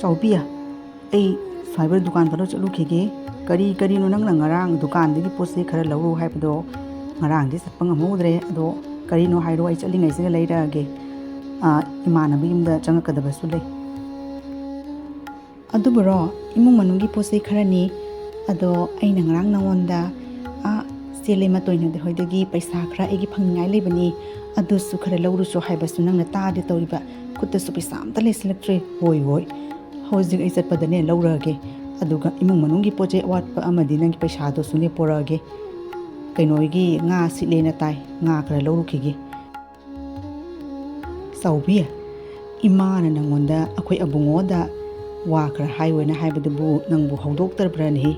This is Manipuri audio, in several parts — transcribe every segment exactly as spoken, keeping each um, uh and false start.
ꯆꯥꯎꯕꯤ, ꯑꯩ ꯁꯥꯏꯕꯔ ꯗꯨꯀꯥꯟ ꯐꯠꯂꯣ ꯆꯠꯂꯨꯈꯤꯒꯦ꯫ ꯀꯔꯤ ꯀꯔꯤꯅꯣ ꯅꯪꯅ ꯉꯔꯥꯡ ꯗꯨꯀꯥꯟꯗꯒꯤ ꯄꯣꯠ ꯆꯩ ꯈꯔ ꯂꯧꯔꯨ ꯍꯥꯏꯕꯗꯣ? ꯉꯔꯥꯡꯗꯤ ꯆꯠꯄ ꯉꯝꯍꯧꯗ꯭ꯔꯦ, ꯑꯗꯣ ꯀꯔꯤꯅꯣ ꯍꯥꯏꯔꯣ, ꯑꯩ ꯆꯠꯂꯤꯉꯩꯁꯤꯗ ꯂꯩꯔꯛꯑꯒꯦ꯫ ꯑꯥ, ꯏꯃꯥꯟꯅꯕ ꯌꯨꯝꯗ ꯆꯪꯉꯛꯀꯗꯕꯁꯨ ꯂꯩ꯫ ꯑꯗꯨꯕꯨꯔꯣ, ꯏꯃꯨꯡ ꯃꯅꯨꯡꯒꯤ ꯄꯣꯠ ꯆꯩ ꯈꯔꯅꯤ꯫ ꯑꯗꯣ ꯑꯩꯅ ꯉꯔꯥꯡ ꯅꯉꯣꯟꯗ, ꯑꯥ, ꯆꯦ ꯂꯩꯃꯇꯣꯏꯅ ꯍꯣꯏꯗꯒꯤ ꯄꯩꯁꯥ ꯈꯔ ꯑꯩꯒꯤ ꯐꯪꯅꯤꯡꯉꯥꯏ ꯂꯩꯕꯅꯤ, ꯑꯗꯨꯁꯨ ꯈꯔ ꯂꯧꯔꯨꯆꯣ ꯍꯥꯏꯕꯁꯨ ꯅꯪꯅ ꯇꯥꯗꯦ ꯇꯧꯔꯤꯕ꯫ ꯈꯨꯠꯇꯁꯨ ꯄꯩꯁꯥ ꯑꯝꯇ ꯂꯩꯁꯤꯜꯂꯛꯇ꯭ꯔꯦ꯫ ꯍꯣꯏ, ꯍꯣꯏ, ꯍꯧꯖꯤꯛ ꯑꯩ ꯆꯠꯄꯗꯅꯦ ꯂꯧꯔꯛꯑꯒꯦ꯫ ꯑꯗꯨꯒ ꯏꯃꯨꯡ ꯃꯅꯨꯡꯒꯤ ꯄꯣꯠ ꯆꯩ ꯑꯋꯥꯠꯄ ꯑꯃꯗꯤ ꯅꯪꯒꯤ ꯄꯩꯁꯥꯗꯨꯁꯨꯅꯦ ꯄꯣꯔꯛꯑꯒꯦ꯫ ꯀꯩꯅꯣꯒꯤ ꯉꯥ ꯁꯤꯠꯂꯦꯅ ꯇꯥꯏ, ꯉꯥ ꯈꯔ ꯂꯧꯔꯨꯈꯤꯒꯦ꯫ ꯆꯥꯎꯕꯤ, ꯏꯃꯥꯅ ꯅꯪꯉꯣꯟꯗ ꯑꯩꯈꯣꯏ ꯑꯕꯨꯡꯉꯣꯗ ꯋꯥ ꯈꯔ ꯍꯥꯏꯌꯣꯅ ꯍꯥꯏꯕꯗꯨꯕꯨ ꯅꯪꯕꯨ ꯍꯧꯗꯣꯛꯇ꯭ꯔꯕ꯭ꯔꯅꯦꯍꯦ?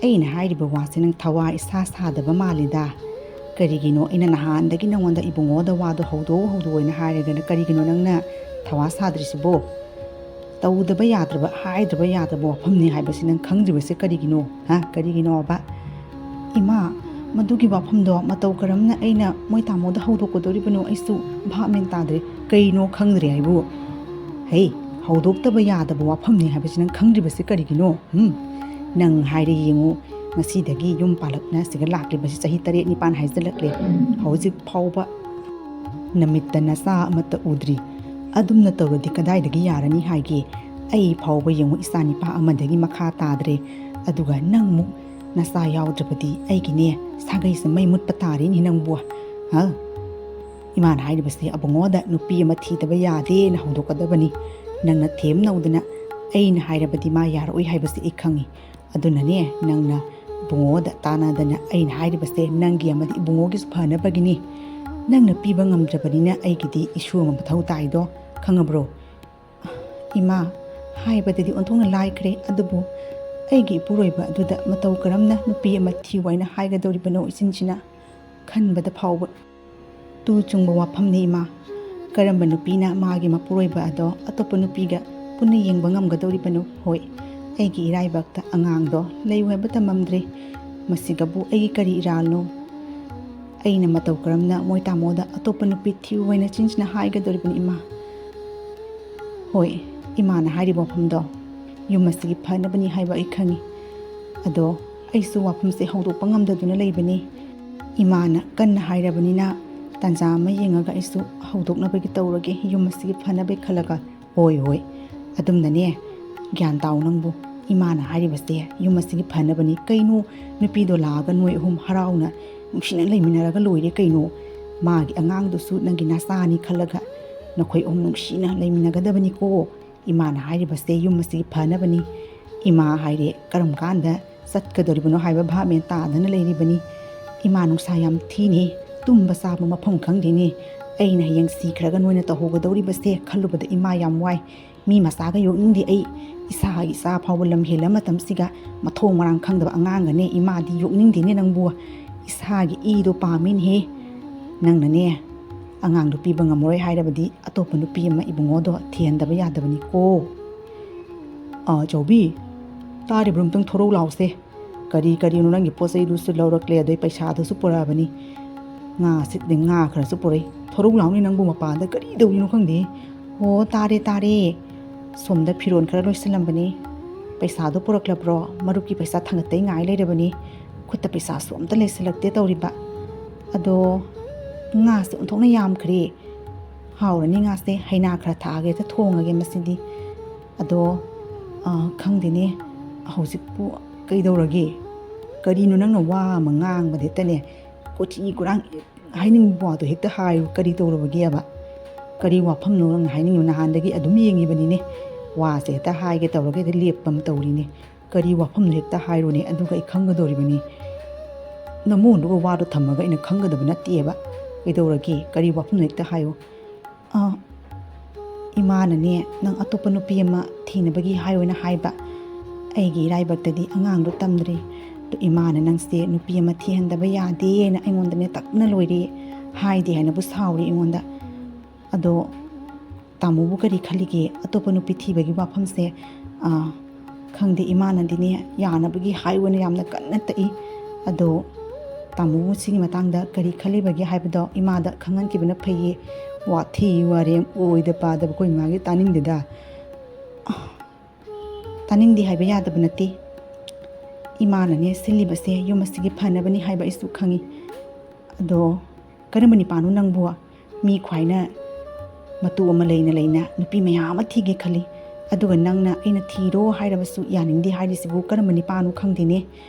ꯑꯩꯅ ꯍꯥꯏꯔꯤꯕ ꯋꯥꯁꯦ ꯅꯪ ꯊꯋꯥ ꯏꯁꯥ ꯁꯥꯗꯕ ꯃꯥꯜꯂꯤꯗ꯫ ꯀꯔꯤꯒꯤꯅꯣ ꯑꯩꯅ ꯅꯍꯥꯟꯗꯒꯤ ꯅꯉꯣꯟꯗ ꯏꯕꯨꯡꯉꯣꯗ ꯋꯥꯗꯣ ꯍꯧꯗꯣꯛꯎ ꯍꯧꯗꯣꯛꯎꯅ ꯍꯥꯏꯔꯒꯅ ꯀꯔꯤꯒꯤꯅꯣ ꯅꯪꯅ ꯊꯋꯥ ꯁꯥꯗ꯭ꯔꯤꯁꯤꯕꯣ? ꯇꯧꯗꯕ ꯌꯥꯗ꯭ꯔꯕ, ꯍꯥꯏꯗ꯭ꯔꯕ ꯌꯥꯗ꯭ꯔꯕ ꯋꯥꯐꯝꯅꯤ ꯍꯥꯏꯕꯁꯤ ꯅꯪ ꯈꯪꯗ꯭ꯔꯤꯕꯁꯦ ꯀꯔꯤꯒꯤꯅꯣ? ꯍꯥ? ꯀꯔꯤꯒꯤꯅꯣꯕ? ꯏꯃꯥ, ꯃꯗꯨꯒꯤ ꯋꯥꯐꯝꯗꯣ ꯃꯇꯧ ꯀꯔꯝꯅ ꯑꯩꯅ ꯃꯣꯏ ꯇꯥꯃꯣꯗ ꯍꯧꯗꯣꯛꯀꯗꯧꯔꯤꯕꯅꯣ? ꯑꯩꯁꯨ ꯚꯥꯞ ꯃꯦꯟ ꯇꯥꯗ꯭ꯔꯦ꯫ ꯀꯩꯅꯣ ꯈꯪꯗ꯭ꯔꯦ ꯍꯥꯏꯕꯨ? ꯍꯩ, ꯍꯧꯗꯣꯛꯇꯕ ꯌꯥꯗꯕ ꯋꯥꯐꯝꯅꯤ ꯍꯥꯏꯕꯁꯤ ꯅꯪ ꯈꯪꯗ꯭ꯔꯤꯕꯁꯤ ꯀꯔꯤꯒꯤꯅꯣ? ꯍꯨꯝ? ꯅꯪ ꯍꯥꯏꯔꯦ ꯌꯦꯡꯉꯨ, ꯉꯁꯤꯗꯒꯤ ꯌꯨꯝ ꯄꯥꯜꯂꯛꯅ ꯁꯤꯒ ꯂꯥꯛꯂꯤꯕꯁꯤ ꯆꯍꯤ ꯇꯔꯦꯠ ꯅꯤꯄꯥꯟ ꯍꯥꯏꯖꯤꯜꯂꯛꯂꯦ꯫ ꯍꯧꯖꯤꯛ ꯐꯥꯎꯕ ꯅꯃꯤꯠꯇ ꯅꯆꯥ ꯑꯃꯠꯇ ꯎꯗ꯭ꯔꯤ꯫ ꯑꯗꯨꯝꯅ ꯇꯧꯔꯗꯤ ꯀꯗꯥꯏꯗꯒꯤ ꯌꯥꯔꯅꯤ ꯍꯥꯏꯒꯦ? ꯑꯩ ꯐꯥꯎꯕ ꯌꯦꯡꯉꯨ, ꯏꯆꯥ ꯅꯤꯄꯥ ꯑꯃꯗꯒꯤ ꯃꯈꯥ ꯇꯥꯗ꯭ꯔꯦ꯫ ꯑꯗꯨꯒ ꯅꯪꯃꯨꯛ ꯅꯆꯥ ꯌꯥꯎꯗ꯭ꯔꯕꯗꯤ ꯑꯩꯒꯤꯅꯦ ꯁꯥꯒꯩꯁꯦ ꯃꯩ ꯃꯨꯠꯄ ꯇꯥꯔꯦꯅꯦ ꯅꯪꯕꯨ꯫ ꯍꯥ? ꯏꯃꯥꯅ ꯍꯥꯏꯔꯤꯕꯁꯦ ꯑꯕꯨꯡꯉꯣꯗ ꯅꯨꯄꯤ ꯑꯃ ꯊꯤꯗꯕ ꯌꯥꯗꯦꯅ ꯍꯧꯗꯣꯛꯀꯗꯕꯅꯤ꯫ ꯅꯪꯅ ꯊꯦꯝꯅꯧꯗꯅ ꯑꯩꯅ ꯍꯥꯏꯔꯕꯗꯤ ꯃꯥ ꯌꯥꯔꯛꯑꯣꯏ ꯍꯥꯏꯕꯁꯤ ꯑꯩ ꯈꯪꯉꯤ꯫ ꯑꯗꯨꯅꯅꯦ, ꯅꯪꯅ ꯏꯕꯨꯡꯉꯣꯗ ꯇꯥꯟꯅꯗꯅ ꯑꯩꯅ ꯍꯥꯏꯔꯤꯕꯁꯦ ꯅꯪꯒꯤ ꯑꯃꯗꯤ ꯏꯕꯨꯡꯉꯣꯒꯤꯁꯨ ꯐꯅꯕꯒꯤꯅꯤ꯫ ꯅꯪꯅ ꯄꯤꯕ ꯉꯝꯗ꯭ꯔꯕꯅꯤꯅ ꯑꯩꯒꯤꯗꯤ ꯏꯁꯨ ꯑꯃ ꯃꯊꯧ ꯇꯥꯏꯗꯣ, ꯈꯪꯉꯕ꯭ꯔꯣ? ꯏꯃꯥ, ꯍꯥꯏꯕꯗꯗꯤ ꯑꯣꯟꯊꯣꯛꯅ ꯂꯥꯏꯈ꯭ꯔꯦ, ꯑꯗꯨꯕꯨ ꯑꯩꯒꯤ ꯏꯄꯨꯔꯣꯏꯕ ꯑꯗꯨꯗ ꯃꯇꯧ ꯀꯔꯝꯅ ꯅꯨꯄꯤ ꯑꯃ ꯊꯤꯌꯨ ꯍꯥꯏꯅ ꯍꯥꯏꯒꯗꯧꯔꯤꯕꯅꯣ ꯏꯆꯤꯟꯁꯤꯅ? ꯈꯟꯕꯗ ꯐꯥꯎꯕ ꯇꯨ ꯆꯨꯡꯕ ꯋꯥꯐꯝꯅꯤ, ꯏꯃꯥ꯫ ꯀꯔꯝꯕ ꯅꯨꯄꯤꯅ ꯃꯥꯒꯤ ꯃꯄꯨꯔꯣꯏꯕ ꯑꯗꯣ ꯑꯇꯣꯞꯄ ꯅꯨꯄꯤꯒ ꯄꯨꯟꯅ ꯌꯦꯡꯕ ꯉꯝꯒꯗꯧꯔꯤꯕꯅꯣ? ꯍꯣꯏ, ꯑꯩꯒꯤ ꯏꯔꯥꯏꯕꯛꯇ ꯑꯉꯥꯡꯗꯣ ꯂꯩꯌꯨ ꯍꯥꯏꯕ ꯇꯝꯃꯝꯗ꯭ꯔꯦ꯫ ꯃꯁꯤꯒꯕꯨ ꯑꯩꯒꯤ ꯀꯔꯤ ꯏꯔꯥꯜꯅꯣ? ꯑꯩꯅ ꯃꯇꯧ ꯀꯔꯝꯅ ꯃꯣꯏ ꯇꯥꯃꯣꯗ ꯑꯇꯣꯞꯄ ꯅꯨꯄꯤ ꯊꯤꯌꯨ ꯍꯥꯏꯅ ꯆꯤꯟꯁꯤꯅ ꯍꯥꯏꯒꯗꯧꯔꯤꯕꯅꯤ, ꯏꯃꯥ? ꯍꯣꯏ, ꯏꯃꯥꯅ ꯍꯥꯏꯔꯤꯕ ꯋꯥꯐꯝꯗꯣ ꯌꯨꯝ ꯑꯁꯤꯒꯤ ꯐꯅꯕꯅꯤ ꯍꯥꯏꯕ ꯑꯩ ꯈꯪꯉꯤ꯫ ꯑꯗꯣ ꯑꯩꯁꯨ ꯋꯥꯐꯝꯁꯦ ꯍꯧꯗꯣꯛꯄ ꯉꯝꯗꯗꯨꯅ ꯂꯩꯕꯅꯤ꯫ ꯏꯃꯥꯅ ꯀꯟꯅ ꯍꯥꯏꯔꯕꯅꯤꯅ ꯇꯥꯟꯖꯥ ꯑꯃ ꯌꯦꯡꯉꯒ ꯑꯩꯁꯨ ꯍꯧꯗꯣꯛꯅꯕꯒꯤ ꯇꯧꯔꯒꯦ, ꯌꯨꯝ ꯑꯁꯤꯒꯤ ꯐꯅꯕꯒꯤ ꯈꯜꯂꯒ꯫ ꯍꯣꯏ, ꯍꯣꯏ, ꯑꯗꯨꯝꯅꯅꯦ꯫ ꯒ꯭ꯌꯥꯟ ꯇꯥꯎ ꯅꯪꯕꯨ, ꯏꯃꯥꯅ ꯍꯥꯏꯔꯤꯕꯁꯦ ꯌꯨꯝ ꯑꯁꯤꯒꯤ ꯐꯅꯕꯅꯤ꯫ ꯀꯩꯅꯣ, ꯅꯨꯄꯤꯗꯣ ꯂꯥꯛꯑꯒ ꯅꯣꯏ ꯑꯍꯨꯝ ꯍꯔꯥꯎꯅ ꯅꯨꯡꯁꯤꯅ ꯂꯩꯃꯤꯟꯅꯔꯒ ꯂꯣꯏꯔꯦ ꯀꯩꯅꯣ꯫ ꯃꯥꯒꯤ ꯑꯉꯥꯡꯗꯨꯁꯨ ꯅꯪꯒꯤ ꯅꯆꯥꯅꯤ ꯈꯜꯂꯒ ꯅꯈꯣꯏ ꯑꯍꯨꯝ ꯅꯨꯡꯁꯤꯅ ꯂꯩꯃꯤꯟꯅꯒꯗꯕꯅꯤꯀꯣ꯫ ꯏꯃꯥꯅ ꯍꯥꯏꯔꯤꯕꯁꯦ ꯌꯨꯝ ꯑꯁꯤꯒꯤ ꯐꯅꯕꯅꯤ꯫ ꯏꯃꯥ ꯍꯥꯏꯔꯦ ꯀꯔꯝ ꯀꯥꯟꯗ ꯆꯠꯀꯗꯧꯔꯤꯕꯅꯣ ꯍꯥꯏꯕ ꯚꯥꯞ ꯃꯦꯟ ꯇꯥꯗꯅ ꯂꯩꯔꯤꯕꯅꯤ꯫ ꯏꯃꯥ ꯅꯨꯡꯁꯥ ꯌꯥꯝ ꯊꯤꯅꯤ, ꯇꯨꯝꯕ ꯆꯥꯕ ꯃꯐꯝ ꯈꯪꯗꯦꯅꯦ꯫ ꯑꯩꯅ ꯍꯌꯦꯡ ꯁꯤꯈ꯭ꯔꯒ ꯅꯣꯏꯅ ꯇꯧꯍꯧꯒꯗꯧꯔꯤꯕꯁꯦ ꯈꯜꯂꯨꯕꯗ ꯏꯃꯥ ꯌꯥꯝ ꯋꯥꯏ꯫ ꯃꯤ ꯃꯆꯥꯒ ꯌꯣꯛꯅꯤꯡꯗꯦ ꯑꯩ꯫ ꯏꯁꯥꯒꯤ ꯏꯆꯥ ꯐꯥꯎꯕ ꯂꯝ ꯍꯦꯜꯂ ꯃꯇꯝꯁꯤꯒ ꯃꯊꯣꯡ ꯃꯔꯥꯡ ꯈꯪꯗꯕ ꯑꯉꯥꯡꯒꯅꯦ ꯏꯃꯥꯗꯤ ꯌꯣꯛꯅꯤꯡꯗꯦꯅꯦ ꯅꯪꯕꯨ꯫ ꯏꯁꯥꯒꯤ ꯏꯗꯣ ꯄꯥꯝꯃꯤꯅꯦꯍꯦ꯫ ꯅꯪꯅꯅꯦ ꯑꯉꯥꯡꯗꯣ ꯄꯤꯕ ꯉꯝꯃꯔꯣꯏ ꯍꯥꯏꯔꯕꯗꯤ ꯑꯇꯣꯞꯄ ꯅꯨꯄꯤ ꯑꯃ ꯏꯕꯨꯡꯉꯣꯗꯣ ꯊꯤꯍꯟꯗꯕ ꯌꯥꯗꯕꯅꯤꯀꯣ꯫ ꯑꯥ, ꯆꯥꯎꯕꯤ, ꯇꯥꯔꯤꯕ꯭ꯔꯣ? ꯑꯝꯇꯪ ꯊꯣꯔꯧ ꯂꯥꯎꯁꯦ꯫ ꯀꯔꯤ ꯀꯔꯤꯅꯣ ꯅꯪꯒꯤ ꯄꯣꯠ ꯆꯩꯗꯨꯁꯨ ꯂꯧꯔꯛꯂꯦ, ꯑꯗꯩ ꯄꯩꯁꯥꯗꯨꯁꯨ ꯄꯨꯔꯛꯑꯕꯅꯤ꯫ ꯉꯥ ꯁꯤꯠꯂꯦ, ꯉꯥ ꯈꯔꯁꯨ ꯄꯨꯔꯛꯏ꯫ ꯊꯣꯔꯧ ꯂꯥꯎꯅꯦ ꯅꯪꯕꯨ ꯃꯄꯥꯟꯗ, ꯀꯔꯤ ꯇꯧꯔꯤꯅꯣ ꯈꯪꯗꯦ꯫ ꯑꯣ, ꯇꯥꯔꯦ, ꯇꯥꯔꯦ꯫ ꯁꯣꯝꯗ ꯐꯤꯔꯣꯜ ꯈꯔ ꯂꯣꯏꯁꯤꯜꯂꯝꯕꯅꯤ꯫ ꯄꯩꯁꯥꯗꯣ ꯄꯨꯔꯛꯂꯕ꯭ꯔꯣ? ꯃꯔꯨꯞꯀꯤ ꯄꯩꯁꯥ ꯊꯥꯡꯒꯠꯇꯩ ꯉꯥꯏ ꯂꯩꯔꯕꯅꯤ꯫ ꯈꯨꯠꯇ ꯄꯩꯁꯥꯁꯨ ꯑꯝꯇ ꯂꯩꯁꯤꯜꯂꯛꯇꯦ ꯇꯧꯔꯤꯕ꯫ ꯑꯗꯣ ꯉꯥꯁꯦ ꯑꯣꯟꯊꯣꯛꯅ ꯌꯥꯝꯈ꯭ꯔꯦ꯫ ꯍꯥꯎꯔꯅꯤ ꯉꯥꯁꯦ, ꯍꯩꯅꯥ ꯈꯔ ꯊꯥꯛꯑꯒ ꯍꯦꯛꯇ ꯊꯣꯡꯉꯒꯦ ꯃꯁꯤꯗꯤ꯫ ꯑꯗꯣ, ꯑ, ꯈꯪꯗꯦꯅꯦ, ꯍꯧꯖꯤꯛꯄꯨ ꯀꯩꯗꯧꯔꯒꯦ? ꯀꯔꯤꯅꯣ ꯅꯪꯅ ꯋꯥ ꯑꯃ ꯉꯥꯡꯕꯗ ꯍꯦꯛꯇꯅꯦ, ꯀꯣꯆꯤ ꯀꯣꯔꯥꯡ ꯍꯥꯏꯅꯤꯡꯕ ꯋꯥꯗꯣ ꯍꯦꯛꯇ ꯍꯥꯏꯌꯨ, ꯀꯔꯤ ꯇꯧꯔꯕꯒꯦꯕ? ꯀꯔꯤ ꯋꯥꯐꯝꯅꯣ ꯅꯪꯅ ꯍꯥꯏꯅꯤꯡꯉꯤꯕ? ꯅꯍꯥꯟꯗꯒꯤ ꯑꯗꯨꯝ ꯌꯦꯡꯉꯤꯕꯅꯤꯅꯦ, ꯋꯥꯁꯦ ꯍꯦꯛꯇ ꯍꯥꯏꯒꯦ ꯇꯧꯔꯒ ꯍꯦꯛꯇ ꯂꯦꯞꯄ ꯑꯃ ꯇꯧꯔꯤꯅꯦ꯫ ꯀꯔꯤ ꯋꯥꯐꯝꯅꯣ ꯍꯦꯛꯇ ꯍꯥꯏꯔꯣꯅꯦ, ꯑꯗꯨꯒ ꯑꯩ ꯈꯪꯒꯗꯧꯔꯤꯕꯅꯤ꯫ ꯅꯃꯣꯟꯗꯨꯒ ꯋꯥꯗꯣ ꯊꯝꯃꯒ ꯑꯩꯅ ꯈꯪꯒꯗꯕ ꯅꯠꯇꯦꯕ꯫ ꯀꯩꯗꯧꯔꯒꯦ? ꯀꯔꯤ ꯋꯥꯐꯝꯅꯣ ꯍꯦꯛꯇ ꯍꯥꯏꯌꯨ꯫ ꯑ, ꯏꯃꯥꯅꯅꯦ, ꯅꯪ ꯑꯇꯣꯞꯄ ꯅꯨꯄꯤ ꯑꯃ ꯊꯤꯅꯕꯒꯤ ꯍꯥꯏꯌꯣꯅ ꯍꯥꯏꯕ꯫ ꯑꯩꯒꯤ ꯏꯔꯥꯏꯕꯛꯇꯗꯤ ꯑꯉꯥꯡꯗꯣ ꯇꯝꯗ꯭ꯔꯤ꯫ ꯑꯗꯣ ꯏꯃꯥꯅ ꯅꯪꯁꯦ ꯅꯨꯄꯤ ꯑꯃ ꯊꯤꯍꯟꯗꯕ ꯌꯥꯗꯦꯅ ꯑꯩꯉꯣꯟꯗꯅꯦ ꯇꯛꯅ ꯂꯣꯏꯔꯦ꯫ ꯍꯥꯏꯗꯦ ꯍꯥꯏꯅꯕꯨ ꯁꯥꯎꯔꯤ ꯑꯩꯉꯣꯟꯗ꯫ ꯑꯗꯣ ꯇꯥꯃꯣꯕꯨ ꯀꯔꯤ ꯈꯜꯂꯤꯒꯦ? ꯑꯇꯣꯞꯄ ꯅꯨꯄꯤ ꯊꯤꯕꯒꯤ ꯋꯥꯐꯝꯁꯦ, ꯑ, ꯈꯪꯗꯦ, ꯏꯃꯥꯅꯗꯤꯅꯦ ꯌꯥꯅꯕꯒꯤ ꯍꯥꯏꯌꯣꯅ ꯌꯥꯝꯅ ꯀꯟꯅ ꯇꯛꯏ꯫ ꯑꯗꯣ ꯇꯥꯃꯣꯕꯨ ꯁꯤꯒꯤ ꯃꯇꯥꯡꯗ ꯀꯔꯤ ꯈꯜꯂꯤꯕꯒꯦ ꯍꯥꯏꯕꯗꯣ ꯏꯃꯥꯗ ꯈꯪꯍꯟꯈꯤꯕꯅ ꯐꯩꯌꯦ꯫ ꯋꯥꯊꯤ ꯋꯥꯔꯦꯝ ꯑꯣꯏꯗ ꯄꯥꯗꯕ ꯑꯩꯈꯣꯏ ꯏꯃꯥꯒꯤ ꯇꯥꯅꯤꯡꯗꯦꯗ꯫ ꯇꯥꯅꯤꯡꯗꯦ ꯍꯥꯏꯕ ꯌꯥꯗꯕ ꯅꯠꯇꯦ꯫ ꯏꯃꯥꯅꯅꯦ ꯁꯤꯜꯂꯤꯕꯁꯦ ꯌꯨꯝ ꯑꯁꯤꯒꯤ ꯐꯅꯕꯅꯤ ꯍꯥꯏꯕ ꯑꯩꯁꯨ ꯈꯪꯉꯤ꯫ ꯑꯗꯣ ꯀꯔꯝꯕ ꯅꯨꯄꯥꯅꯣ ꯅꯪꯕꯨ? ꯃꯤ ꯈ꯭ꯋꯥꯏꯅ ꯃꯇꯨ ꯑꯃ ꯂꯩꯅ ꯂꯩꯅ ꯅꯨꯄꯤ ꯃꯌꯥꯝ ꯑꯃ ꯊꯤꯒꯦ ꯈꯜꯂꯤ, ꯑꯗꯨꯒ ꯅꯪꯅ ꯑꯩꯅ ꯊꯤꯔꯣ ꯍꯥꯏꯔꯕꯁꯨ ꯌꯥꯅꯤꯡꯗꯦ ꯍꯥꯏꯔꯤꯁꯤꯕꯨ ꯀꯔꯝꯕ ꯅꯨꯄꯥꯅꯣ ꯈꯪꯗꯦꯅꯦ꯫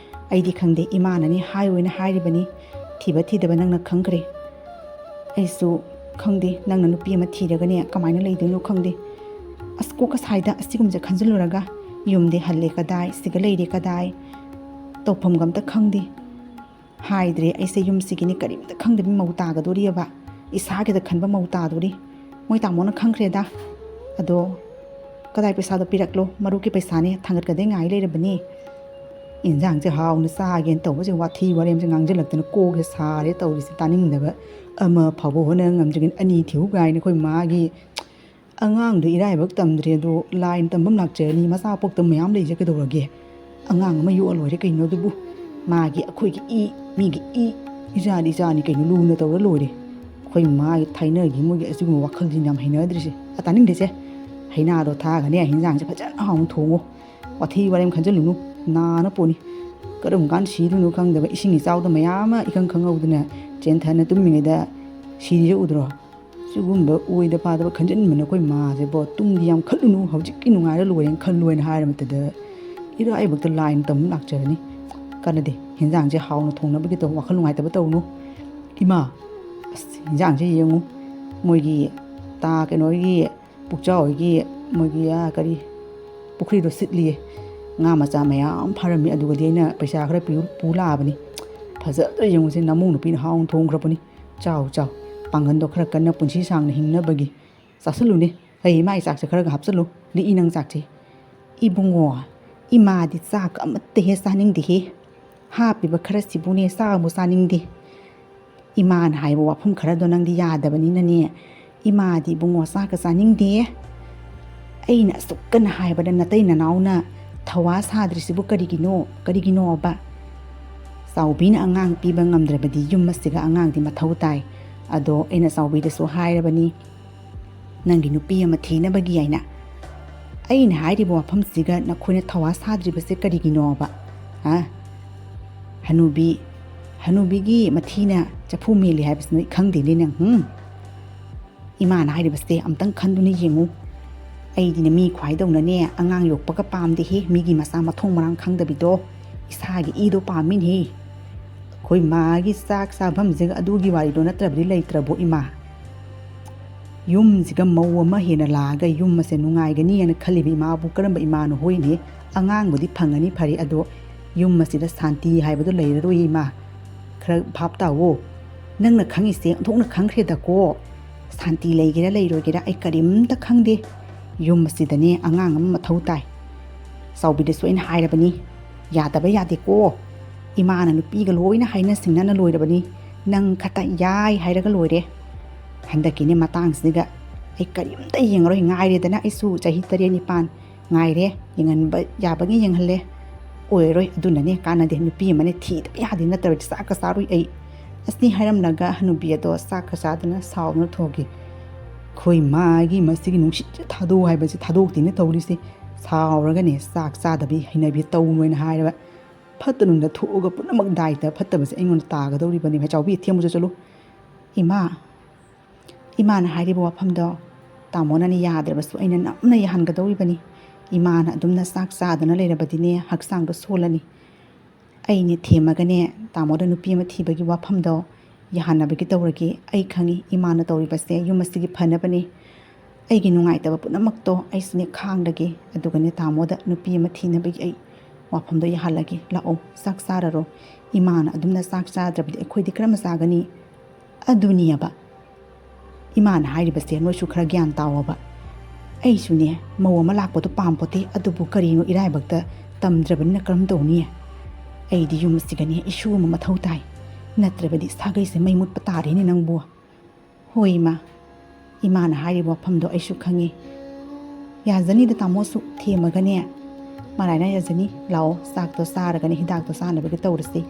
ꯑꯩꯗꯤ ꯈꯪꯗꯦ, ꯏꯃꯥꯅꯅꯦ ꯍꯥꯏꯌꯣꯅ ꯍꯥꯏꯔꯤꯕꯅꯤ꯫ ꯊꯤꯕ ꯊꯤꯗꯕ ꯅꯪꯅ ꯈꯪꯈ꯭ꯔꯦ꯫ ꯑꯩꯁꯨ ꯈꯪꯗꯦ, ꯅꯪꯅ ꯅꯨꯄꯤ ꯑꯃ ꯊꯤꯔꯒꯅꯦ ꯀꯃꯥꯏꯅ ꯂꯩꯗꯣꯏꯅꯣ ꯈꯪꯗꯦ꯫ ꯑꯁ, ꯀꯣꯛ ꯑꯁꯥꯏꯗ ꯑꯁꯤꯒꯨꯝꯕꯁꯦ ꯈꯟꯖꯤꯜꯂꯨꯔꯒ ꯌꯨꯝꯗꯤ ꯍꯜꯂꯦ ꯀꯗꯥꯏ, ꯁꯤꯒ ꯂꯩꯔꯦ ꯀꯗꯥꯏ, ꯇꯧꯐꯝꯒ ꯑꯝꯇ ꯈꯪꯗꯦ꯫ ꯍꯥꯏꯗ꯭ꯔꯦ ꯑꯩꯁꯦ ꯌꯨꯝꯁꯤꯒꯤꯅꯤ ꯀꯔꯤꯝꯇ ꯈꯪꯗꯕꯤ ꯃꯧ ꯇꯥꯒꯗꯣꯔꯤꯑꯕ, ꯏꯁꯥꯒꯤꯗ ꯈꯟꯕ ꯃꯧ ꯇꯥꯗꯣꯔꯤ꯫ ꯃꯣꯏ ꯇꯥꯃꯣꯅ ꯈꯪꯈ꯭ꯔꯦꯗ꯫ ꯑꯗꯣ ꯀꯗꯥꯏ ꯄꯩꯁꯥꯗꯣ ꯄꯤꯔꯛꯂꯣ, ꯃꯔꯨꯞꯀꯤ ꯄꯩꯁꯥꯅꯦ ꯊꯥꯡꯒꯠꯀꯗꯩ ꯉꯥꯏ ꯂꯩꯔꯕꯅꯤ꯫ ꯏꯟꯖꯥꯡꯁꯦ ꯍꯥꯎꯅ ꯆꯥꯒꯦꯅ ꯇꯧꯕꯁꯦ ꯋꯥꯊꯤ ꯋꯥꯔꯦꯝꯁꯦ ꯉꯥꯡꯁꯤꯜꯂꯛꯇꯅ ꯀꯣꯛꯁꯦ ꯁꯥꯔꯦ ꯇꯧꯔꯤꯁꯦ, ꯇꯥꯅꯤꯡꯗꯕ꯫ ꯑꯃ ꯐꯥꯎꯕ ꯍꯣꯠꯅ ꯉꯝꯗ꯭ꯔꯤꯉꯩ ꯑꯅꯤ ꯊꯤꯌꯨ ꯀꯥꯏꯅ ꯑꯩꯈꯣꯏ ꯃꯥꯒꯤ ꯑꯉꯥꯡꯗꯣ ꯏꯔꯥꯏꯕꯛ ꯇꯝꯗ꯭ꯔꯦ, ꯑꯗꯣ ꯂꯥꯏꯅ ꯇꯝꯕ ꯑꯃ ꯂꯥꯛꯆꯔꯅꯤ, ꯃꯆꯥ ꯄꯣꯛꯇ ꯃꯌꯥꯝ ꯂꯩꯖ ꯀꯩꯗꯧꯔꯒꯦ? ꯑꯉꯥꯡ ꯑꯃ ꯌꯣꯛꯑ ꯂꯣꯏꯔꯦ ꯀꯩꯅꯣ ꯑꯗꯨꯕꯨ꯫ ꯃꯥꯒꯤ ꯑꯩꯈꯣꯏꯒꯤ ꯏ, ꯃꯤꯒꯤ ꯏ, ꯏꯆꯥꯗꯤ ꯏꯆꯥꯅꯤ ꯀꯩꯅꯣ, ꯂꯨꯅ ꯇꯧꯔ ꯂꯣꯏꯔꯦ꯫ ꯑꯩꯈꯣꯏ ꯃꯥꯒꯤ ꯊꯥꯏꯅꯒꯤ ꯃꯣꯏꯒꯤ ꯑꯁꯤꯒꯨꯝꯕ ꯋꯥꯈꯜꯁꯤꯅ ꯌꯥꯝ ꯍꯩꯅꯗ꯭ꯔꯤꯁꯦ꯫ ꯑ, ꯇꯥꯅꯤꯡꯗꯦꯁꯦ꯫ ꯍꯩꯅꯥꯗꯣ ꯊꯥꯒꯅꯦ, ꯍꯤꯟꯖꯥꯡꯁꯦ ꯐꯖꯅ ꯍꯥꯎꯅ ꯊꯣꯡꯉꯣ꯫ ꯋꯥꯊꯤ ꯋꯥꯔꯦꯝ ꯈꯟꯖꯜꯂꯨꯅꯨ, ꯅꯥꯅ ꯄꯣꯅꯤ꯫ ꯀꯔꯝ ꯀꯥꯟꯗ ꯁꯤꯗꯣꯏꯅꯣ ꯈꯪꯗꯕ ꯏꯁꯤꯡ ꯏꯆꯥꯎꯗ ꯃꯌꯥꯝ ꯑꯃ ꯏꯈꯪ ꯈꯪꯍꯧꯗꯅ ꯆꯦꯟꯊꯅ ꯇꯨꯝꯃꯤꯉꯩꯗ ꯁꯤꯔꯤꯁꯦ ꯎꯗ꯭ꯔꯣ? ꯁꯤꯒꯨꯝꯕ ꯑꯣꯏꯗ ꯄꯥꯗꯕ ꯈꯟꯖꯤꯟꯕꯅ ꯑꯩꯈꯣꯏ ꯃꯥꯁꯦꯕꯣ, ꯇꯨꯡꯗꯤ ꯌꯥꯝ ꯈꯜꯂꯨꯅꯨ, ꯍꯧꯖꯤꯛꯀꯤ ꯅꯨꯡꯉꯥꯏꯔ ꯂꯣꯏꯔꯦꯅ ꯈꯜꯂꯣꯅ ꯍꯥꯏꯔ ꯃꯇꯝꯗ ꯏꯔꯥꯏꯕꯛꯇ ꯂꯥꯏꯅ ꯇꯝ ꯂꯥꯛꯆꯔꯅꯤ꯫ ꯀꯥꯟꯅꯗꯦ, ꯍꯤꯟꯖꯥꯡꯁꯦ ꯍꯥꯎꯅ ꯊꯣꯡꯅꯕꯒꯤ ꯇꯧ, ꯋꯥꯈꯜ ꯅꯨꯡꯉꯥꯏꯇꯕ ꯇꯧꯅꯨ꯫ ꯏꯃꯥ, ꯑꯁ, ꯍꯤꯟꯖꯥꯡꯁꯦ ꯌꯦꯡꯉꯨ, ꯃꯣꯏꯒꯤ ꯇꯥ ꯀꯩꯅꯣꯒꯤ ꯄꯨꯛꯆꯥꯎ ꯍꯣꯏꯒꯤ ꯃꯣꯏꯒꯤ, ꯑꯥ, ꯀꯔꯤ, ꯄꯨꯈ꯭ꯔꯤꯗꯣ ꯁꯤꯠꯂꯤꯌꯦ꯫ ꯉꯥ ꯃꯆꯥ ꯃꯌꯥꯝ ꯐꯥꯔꯝꯃꯤ, ꯑꯗꯨꯒꯗꯤ ꯑꯩꯅ ꯄꯩꯁꯥ ꯈꯔ ꯄꯤꯌꯨ, ꯄꯨ ꯂꯥꯛꯑꯕꯅꯤ꯫ ꯐꯖꯗ꯭ꯔꯥ ꯌꯦꯡꯉꯨꯁꯦ, ꯅꯃꯧ ꯅꯨꯄꯤꯅ ꯍꯥꯎꯅ ꯊꯣꯡꯈ꯭ꯔꯕꯅꯤ꯫ ꯆꯥꯎ, ꯆꯥꯎ, ꯄꯥꯡꯒꯟꯗꯣ ꯈꯔ ꯀꯟꯅ ꯄꯨꯟꯁꯤ ꯁꯥꯡꯅ ꯍꯤꯡꯅꯕꯒꯤ ꯆꯥꯁꯤꯜꯂꯨꯅꯦ꯫ ꯍꯩ, ꯏꯃꯥꯒꯤ ꯆꯥꯛꯁꯦ ꯈꯔꯒ ꯍꯥꯞꯆꯤꯜꯂꯨ, ꯂꯤꯛꯏ ꯅꯪ ꯆꯥꯛꯁꯦ꯫ ꯏꯕꯨꯡꯉꯣ, ꯏꯃꯥꯗꯤ ꯆꯥꯛ ꯑꯃꯠꯇ ꯍꯦꯛ ꯆꯥꯅꯤꯡꯗꯦꯍꯦ꯫ ꯍꯥꯞꯄꯤꯕ ꯈꯔꯁꯤꯕꯨꯅꯦ ꯆꯥꯕꯨ ꯆꯥꯅꯤꯡꯗꯦ꯫ ꯏꯃꯥꯅ ꯍꯥꯏꯕ ꯋꯥꯐꯝ ꯈꯔꯗꯣ ꯅꯪꯗꯤ ꯌꯥꯗꯕꯅꯤꯅꯅꯦ, ꯏꯃꯥꯗꯤ ꯏꯕꯨꯡꯉꯣ ꯆꯥꯛꯀ ꯆꯥꯅꯤꯡꯗꯦ꯫ ꯑꯩꯅ ꯑꯁꯨꯛ ꯀꯟꯅ ꯍꯥꯏꯕꯗ ꯅꯇꯩ ꯅꯅꯥꯎꯅ ꯊꯧꯋꯥ ꯁꯥꯗ꯭ꯔꯤꯁꯤꯕꯨ ꯀꯔꯤꯒꯤꯅꯣ? ꯀꯔꯤꯒꯤꯅꯣꯕ? ꯆꯥꯎꯕꯤꯅ ꯑꯉꯥꯡ ꯄꯤꯕ ꯉꯝꯗ꯭ꯔꯕꯗꯤ ꯌꯨꯝ ꯑꯁꯤꯒ ꯑꯉꯥꯡꯗꯤ ꯃꯊꯧ ꯇꯥꯏ꯫ ꯑꯗꯣ ꯑꯩꯅ ꯆꯥꯎꯕꯤꯗꯁꯨ ꯍꯥꯏꯔꯕꯅꯤ, ꯅꯪꯒꯤ ꯅꯨꯄꯤ ꯑꯃ ꯊꯤꯅꯕꯒꯤ ꯍꯥꯏꯅ꯫ ꯑꯩꯅ ꯍꯥꯏꯔꯤꯕ ꯋꯥꯐꯝꯁꯤꯒ ꯅꯈꯣꯏꯅ ꯊꯧꯋꯥ ꯁꯥꯗ꯭ꯔꯤꯕꯁꯦ ꯀꯔꯤꯒꯤꯅꯣꯕ? ꯍꯥ? ꯍꯅꯨꯕꯤ, ꯍꯅꯨꯕꯤꯒꯤ ꯃꯊꯤꯅ ꯆꯐꯨ ꯃꯦꯜꯂꯤ ꯍꯥꯏꯕꯁꯤ ꯅꯣꯏ ꯈꯪꯗꯦꯅꯦ ꯅꯪ, ꯍꯨꯝ? ꯏꯃꯥꯅ ꯍꯥꯏꯔꯤꯕꯁꯦ ꯑꯝꯇꯪ ꯈꯟꯗꯨꯅ ꯌꯦꯡꯉꯨ꯫ ꯑꯩꯗꯤꯅꯦ ꯃꯤ ꯈ꯭ꯋꯥꯏꯗꯧꯅꯅꯦ ꯑꯉꯥꯡ ꯌꯣꯛꯄꯒ ꯄꯥꯝꯗꯦꯍꯦ, ꯃꯤꯒꯤ ꯃꯆꯥ ꯃꯊꯣꯡ ꯃꯔꯥꯡ ꯈꯪꯗꯕꯤꯗꯣ꯫ ꯏꯁꯥꯒꯤ ꯏꯗꯣ ꯄꯥꯝꯃꯤꯅꯦꯍꯦ꯫ ꯑꯩꯈꯣꯏ ꯃꯥꯒꯤ ꯆꯥꯛ ꯆꯥꯐꯝꯁꯤꯒ ꯑꯗꯨꯒꯤ ꯋꯥꯔꯤꯗꯣ ꯅꯠꯇ꯭ꯔꯕꯗꯤ ꯂꯩꯇ꯭ꯔꯕꯣ ꯏꯃꯥ? ꯌꯨꯝꯁꯤꯒ ꯃꯧ ꯑꯃ ꯍꯦꯟꯅ ꯂꯥꯛꯑꯒ ꯌꯨꯝ ꯑꯁꯦ ꯅꯨꯡꯉꯥꯏꯒꯅꯤꯅ ꯈꯜꯂꯤꯕ ꯏꯃꯥꯕꯨ ꯀꯔꯝꯕ ꯏꯃꯥꯅꯣ ꯍꯣꯏꯅꯦ? ꯑꯉꯥꯡꯕꯨꯗꯤ ꯐꯪꯉꯅꯤ ꯐꯔꯦ, ꯑꯗꯣ ꯌꯨꯝ ꯑꯁꯤꯗ ꯁꯥꯟꯇꯤ ꯍꯥꯏꯕꯗꯣ ꯂꯩꯔꯔꯣꯏ ꯏꯃꯥ꯫ ꯈꯔ ꯚꯥꯞ ꯇꯥꯋꯣ꯫ ꯅꯪꯅ ꯈꯪꯉꯤꯁꯦ ꯑꯣꯟꯊꯣꯛꯅ ꯈꯪꯈ꯭ꯔꯦꯗꯀꯣ꯫ ꯁꯥꯟꯇꯤ ꯂꯩꯒꯦꯔꯥ ꯂꯩꯔꯣꯏꯒꯦꯔꯥ ꯑꯩ ꯀꯔꯤꯝꯇ ꯈꯪꯗꯦ꯫ ꯌꯨꯝ ꯑꯁꯤꯗꯅꯦ ꯑꯉꯥꯡ ꯑꯃ ꯃꯊꯧ ꯇꯥꯏ꯫ ꯆꯥꯎꯕꯤꯗꯁꯨ ꯑꯩꯅ ꯍꯥꯏꯔꯕꯅꯤ, ꯌꯥꯗꯕ ꯌꯥꯗꯦꯀꯣ꯫ ꯏꯃꯥꯅ ꯅꯨꯄꯤꯒ ꯂꯣꯏꯅ ꯍꯥꯏꯅ ꯁꯤꯡꯅꯅ ꯂꯣꯏꯔꯕꯅꯤ꯫ ꯅꯪ ꯈꯛꯇ ꯌꯥꯏ ꯍꯥꯏꯔꯒ ꯂꯣꯏꯔꯦ꯫ ꯍꯟꯗꯛꯀꯤꯅꯦ ꯃꯇꯥꯡꯁꯤꯒ ꯑꯩ ꯀꯔꯤꯝꯇ ꯌꯦꯡꯉꯔꯣꯏ꯫ ꯉꯥꯏꯔꯦꯗꯅ ꯑꯩꯁꯨ ꯆꯍꯤ ꯇꯔꯦꯠ ꯅꯤꯄꯥꯟ ꯉꯥꯏꯔꯦ, ꯌꯦꯡꯍꯟꯕ ꯌꯥꯕꯒꯤ ꯌꯦꯡꯍꯜꯂꯦ꯫ ꯑꯣꯏꯔꯔꯣꯏ, ꯑꯗꯨꯅꯅꯦ ꯀꯥꯟꯅꯗꯦ꯫ ꯅꯨꯄꯤ ꯑꯃꯅꯦ ꯊꯤꯗꯕ ꯌꯥꯗꯦ, ꯅꯠꯇ꯭ꯔꯕꯗꯤ ꯆꯥꯛꯀ ꯆꯥꯔꯨꯏ ꯑꯩ꯫ ꯑꯁꯅꯤ ꯍꯥꯏꯔꯝꯂꯒ ꯍꯅꯨꯕꯤ ꯑꯗꯣ ꯆꯥꯛꯀ ꯆꯥꯗꯅ ꯁꯥꯎꯗꯨꯅ ꯊꯣꯛꯈꯤ꯫ "ꯈꯣꯏ ꯃꯥꯒꯤ ꯃꯁꯤꯒꯤ ꯅꯨꯡꯁꯤꯠꯁꯦ ꯊꯥꯗꯣꯛꯎ ꯍꯥꯏꯕꯁꯦ ꯊꯥꯗꯣꯛꯇꯦꯅꯦ ꯇꯧꯔꯤꯁꯦ꯫ ꯁꯥꯎꯔꯒꯅꯦ ꯆꯥꯛ ꯆꯥꯗꯕꯤ ꯍꯩꯅꯕꯤ ꯇꯧꯅꯣꯅ ꯍꯥꯏꯔꯕ꯫ ꯐꯠꯇ ꯅꯨꯡꯗ ꯊꯣꯛꯑꯒ ꯄꯨꯝꯅꯃꯛ ꯗꯥꯏꯇ ꯐꯠꯇꯕꯁꯦ ꯑꯩꯉꯣꯟꯗ ꯇꯥꯒꯗꯧꯔꯤꯕꯅꯦ꯫ ꯆꯥꯎꯕꯤ, ꯊꯦꯝꯃꯨꯁꯦ ꯆꯠꯂꯨ꯫ ꯏꯃꯥ, ꯏꯃꯥꯅ ꯍꯥꯏꯔꯤꯕ ꯋꯥꯐꯝꯗꯣ ꯇꯥꯃꯣꯅꯅꯦ ꯌꯥꯗ꯭ꯔꯕꯁꯨ ꯑꯩꯅ ꯅꯝꯅ ꯌꯥꯍꯟꯒꯗꯧꯔꯤꯕꯅꯤ꯫ ꯏꯃꯥꯅ ꯑꯗꯨꯝꯅ ꯆꯥꯛ ꯆꯥꯗꯅ ꯂꯩꯔꯕꯗꯤꯅꯦ ꯍꯛꯆꯥꯡꯗꯣ ꯁꯣꯜꯂꯅꯤ꯫ ꯑꯩꯅꯦ ꯊꯦꯝꯃꯒꯅꯦ ꯇꯥꯃꯣꯗ ꯅꯨꯄꯤ ꯑꯃ ꯊꯤꯕꯒꯤ ꯋꯥꯐꯝꯗꯣ ꯌꯥꯍꯟꯅꯕꯒꯤ ꯇꯧꯔꯒꯦ꯫ ꯑꯩ ꯈꯪꯉꯤ ꯏꯃꯥꯅ ꯇꯧꯔꯤꯕꯁꯦ ꯌꯨꯝ ꯑꯁꯤꯒꯤ ꯐꯅꯕꯅꯤ꯫ ꯑꯩꯒꯤ ꯅꯨꯡꯉꯥꯏꯇꯕ ꯄꯨꯝꯅꯃꯛꯇꯣ ꯑꯩꯁꯨꯅꯦ ꯈꯥꯡꯂꯒꯦ꯫ ꯑꯗꯨꯒꯅꯦ ꯇꯥꯃꯣꯗ ꯅꯨꯄꯤ ꯑꯃ ꯊꯤꯅꯕꯒꯤ ꯑꯩ ꯋꯥꯐꯝꯗꯣ ꯌꯥꯍꯜꯂꯒꯦ꯫ ꯂꯥꯛꯑꯣ, ꯆꯥꯛ ꯆꯥꯔꯔꯣ꯫ ꯏꯃꯥꯅ ꯑꯗꯨꯝꯅ ꯆꯥꯛ ꯆꯥꯗ꯭ꯔꯕꯗꯤ ꯑꯩꯈꯣꯏꯗꯤ ꯀꯔꯝꯅ ꯆꯥꯒꯅꯤ?" ꯑꯗꯨꯅꯤꯑꯕ꯫ ꯏꯃꯥꯅ ꯍꯥꯏꯔꯤꯕꯁꯦ ꯅꯣꯏꯁꯨ ꯈꯔ ꯒ꯭ꯌꯥꯟ ꯇꯥꯎꯑꯣꯕ꯫ ꯑꯩꯁꯨꯅꯦ ꯃꯧ ꯑꯃ ꯂꯥꯛꯄꯗꯣ ꯄꯥꯝꯄꯣꯠꯇꯦ, ꯑꯗꯨꯕꯨ ꯀꯔꯤꯅꯣ ꯏꯔꯥꯏꯕꯛꯇ ꯇꯝꯗ꯭ꯔꯕꯅꯤꯅ ꯀꯔꯝ ꯇꯧꯅꯤ? ꯑꯩꯗꯤ ꯌꯨꯝ ꯑꯁꯤꯒꯅꯦ ꯏꯁꯨ ꯑꯃ ꯃꯊꯧ ꯇꯥꯏ, ꯅꯠꯇ꯭ꯔꯕꯗꯤ ꯁꯥꯒꯩꯁꯦ ꯃꯩ ꯃꯨꯠꯄ ꯇꯥꯔꯦꯅꯦ ꯅꯪꯕꯨ꯫ ꯍꯣꯏ ꯏꯃꯥ, ꯏꯃꯥꯅ ꯍꯥꯏꯔꯤꯕ ꯋꯥꯐꯝꯗꯣ ꯑꯩꯁꯨ ꯈꯪꯉꯤ꯫ ꯌꯥꯖꯅꯤꯗ ꯇꯥꯃꯣꯁꯨ ꯊꯦꯝꯃꯒꯅꯦ ꯃꯔꯥꯏꯅ ꯌꯥꯖꯅꯤ꯫ ꯂꯥꯛꯑꯣ, ꯆꯥꯛꯇꯣ ꯆꯥꯔꯒꯅꯦ ꯍꯤꯗꯥꯛꯇꯣ ꯆꯥꯅꯕꯒꯤ ꯇꯧꯔꯁꯤ꯫